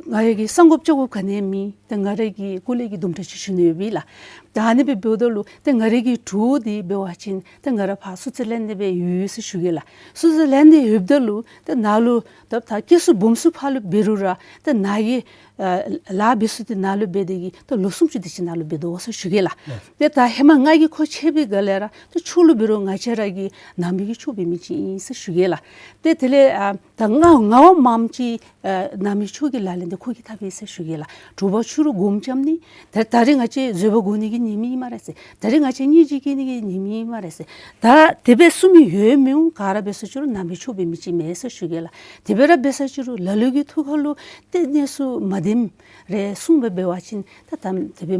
ང་ར་གི་གསང་དགོཔ་བཅག་དགོཔ་ག་ནི་ཡང་མེད། ད་ང་ར་གི་སྐུ་ལས་ཀྱི་དུམ་གྲ་ཅིག་ཞུ་ནི་ཡོད་པས་ལགས། ད་ཨ་ནི་སྦེ་འབདཝ་ད་ལུ་ད་ང་ར་གི་གྲོགས་འདི་འབད་བ་ཅིན་ད་ང་ར་ཕར་སུའུ་ཙི་ལན་ཌི་སྦེ་ཡོད་ཟེར་ཞུ་གེ་ལགས། སུའུ་ཙི་ལན་ཌི་ཡོདཔ་ད་ལུ་ད་ནཱ་ལུ་ད་ད་སྐྱེས་སུ་སྦོམ་སུ་ཕར་ལུ་འབད་རུང་ར་ད་ནཱ་གི་ཨ་ལཱ་འབད་ས་འདི་ནཱ་ལུ་འབད་དེ་གིས་ད་ལོ་གསུམ་ཅིག་དེ་ཅིག་ནཱ་ལུ་འབད་དོ་ཟེར་ཞུ་གེ་ལགས། ཏེ་ད་ཧེ་མ་ང་གིས་ཁོ་ཕྱད་པའི་སྒང་ལས་ར་ད་ཕྱོགས་ལུ་འབད་རུང་ང་བཅས་ར་གི་ནང་མི་གི་ཕྱོགས་འབད་མི་ཅིག་ཨིན་ཟེར་ཞུ་གེ་ལགས། ཏེ་དེ་ལས་ཨ་ད་ང་ང་བ་མངམ་ཅིག་ཨ་ནང་མི་ཕྱོགས་ཀྱི་ལག་ལེན་འདི་ཁོ་གིས་འཐབ་ཡི་ཟེར་ཞུ་གེ་ལགས། དྲོ་པ་ཕྱི་རུ་སྒོམ་རྐྱབ་ནི། ད་ད་རིས་ང་བཅས་བཟོད་པ་དགོ་ནི་གི་ཉིནམ་ཨིན་སྨ་རེ་ཟེར། ད་རིས་ང་བཅས་སྙིང་རྗེ་སྐྱེ་ནི་གི་ཉིནམ་ཨིན་སྨ་རེ་ཟེར། ད་དེ་སྦེ་གསུང་མི་ཡོད་མི་འོང་། ག་ར་འབད་ས་ཅི་རུང་ནང་མི་ཕྱོགས་འབད་མི་ཅིག་མེན་ཟེར་ཞུ་གེ་ལགས། དེ་སྦེ་ར་འབད་ས་ཅི་རུང་ལ་ལུ་གི་ཐུགས་ཁ་ལུ་ཏེ་གནས་ཚུལ་མ་བདེནམ་རེ་གསུངས་སྦེ་འབད་བ་ཅིན་ད་ད་དེ་སྦེ་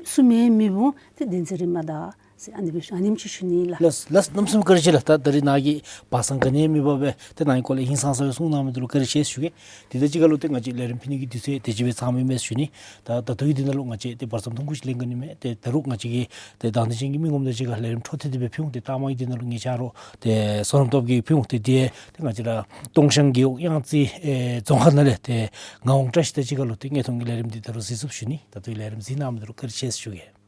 གསུང་མི་མི་འོང་། ཏེ་བདེན་འཛིན་རེ་མ་ད་ཟེར་ཨ་ནི་སྦེ་ཞུ་ཨ་ནེམ་ཅིག་ཞུ་ནི་ལགས། ལགས་ལགས། གནམ་མེད་ས་མེད་བཀའ་དྲིན་ཆེ་ལགས། ད་ད་རིས་ནཱ་གིས་སྦ་གསང་ག་ནི་ཡང་མེད་པར་སྦེ་ཏེ་ནཱ་གི་སྐོར་ལས་ཧིང་སངས་ས་སྦེ་གསུང་གནང་མི་འདི་ལུ་བཀའ་དྲིན་ཆེ་ཞུ་གེ། དེ་དང་གཅིག་ཁར་ལུ་ཏེ་ང་བཅས་ལས་རིམ་ཕུལ་ནི་གི་དུས་ཚོད་དེ་ཅིག་སྦེ་ཚང་མི་མས་ཞུ་ནི། ད་ད་ལྟོ་གི་དུས་ནང་ལུ་ང་བཅས་ཏེ་བར་མཚམས་ཐུང་ཀུ་ཅིག་ལེན་ག་ནི་མས། ཏེ་ད་རུང་ང་བཅས་ཀྱིས་ཏེ་དང་འདོད་ཅན་གྱི་མི་ངོམ་དང་གཅིག་ཁར་ལས་རིམ་འཕྲོ་མཐུད་དེ་སྦེ་ཕུལ་འོང་། ཏེ་ལྟག་མ་གི་དུས་ནང་ལུ་ངེའི་ཆ་རོགས་ཏེ་བསོད་ནམས་སྟོབས་རྒྱས་ཕུལ་འོང་། ཏེ་དེ་ཏེ་ང་བཅས་ར་སྟོང་ཤང་རྒེད་འོག་གཡང་རྩེ་ཨེ་རྫོང་ཁག་ནང་ལས་ཏེ་ངག་དབང་བཀྲ་ཤིས་དང་གཅིག་ཁར་ལུ་ཏེ་དངོས་མཐོང་གི་ལས་རིམ་འདི་ད་རུང་གཟིགས་ཚུགསཔ་ཞུ་ནི། ད་ལྟོ་གི་ལས་རིམ་གཟིགས་གནང་མི་འདི་ལུ་བཀའ་དྲིན་ཆེ་ཞུ་གེ།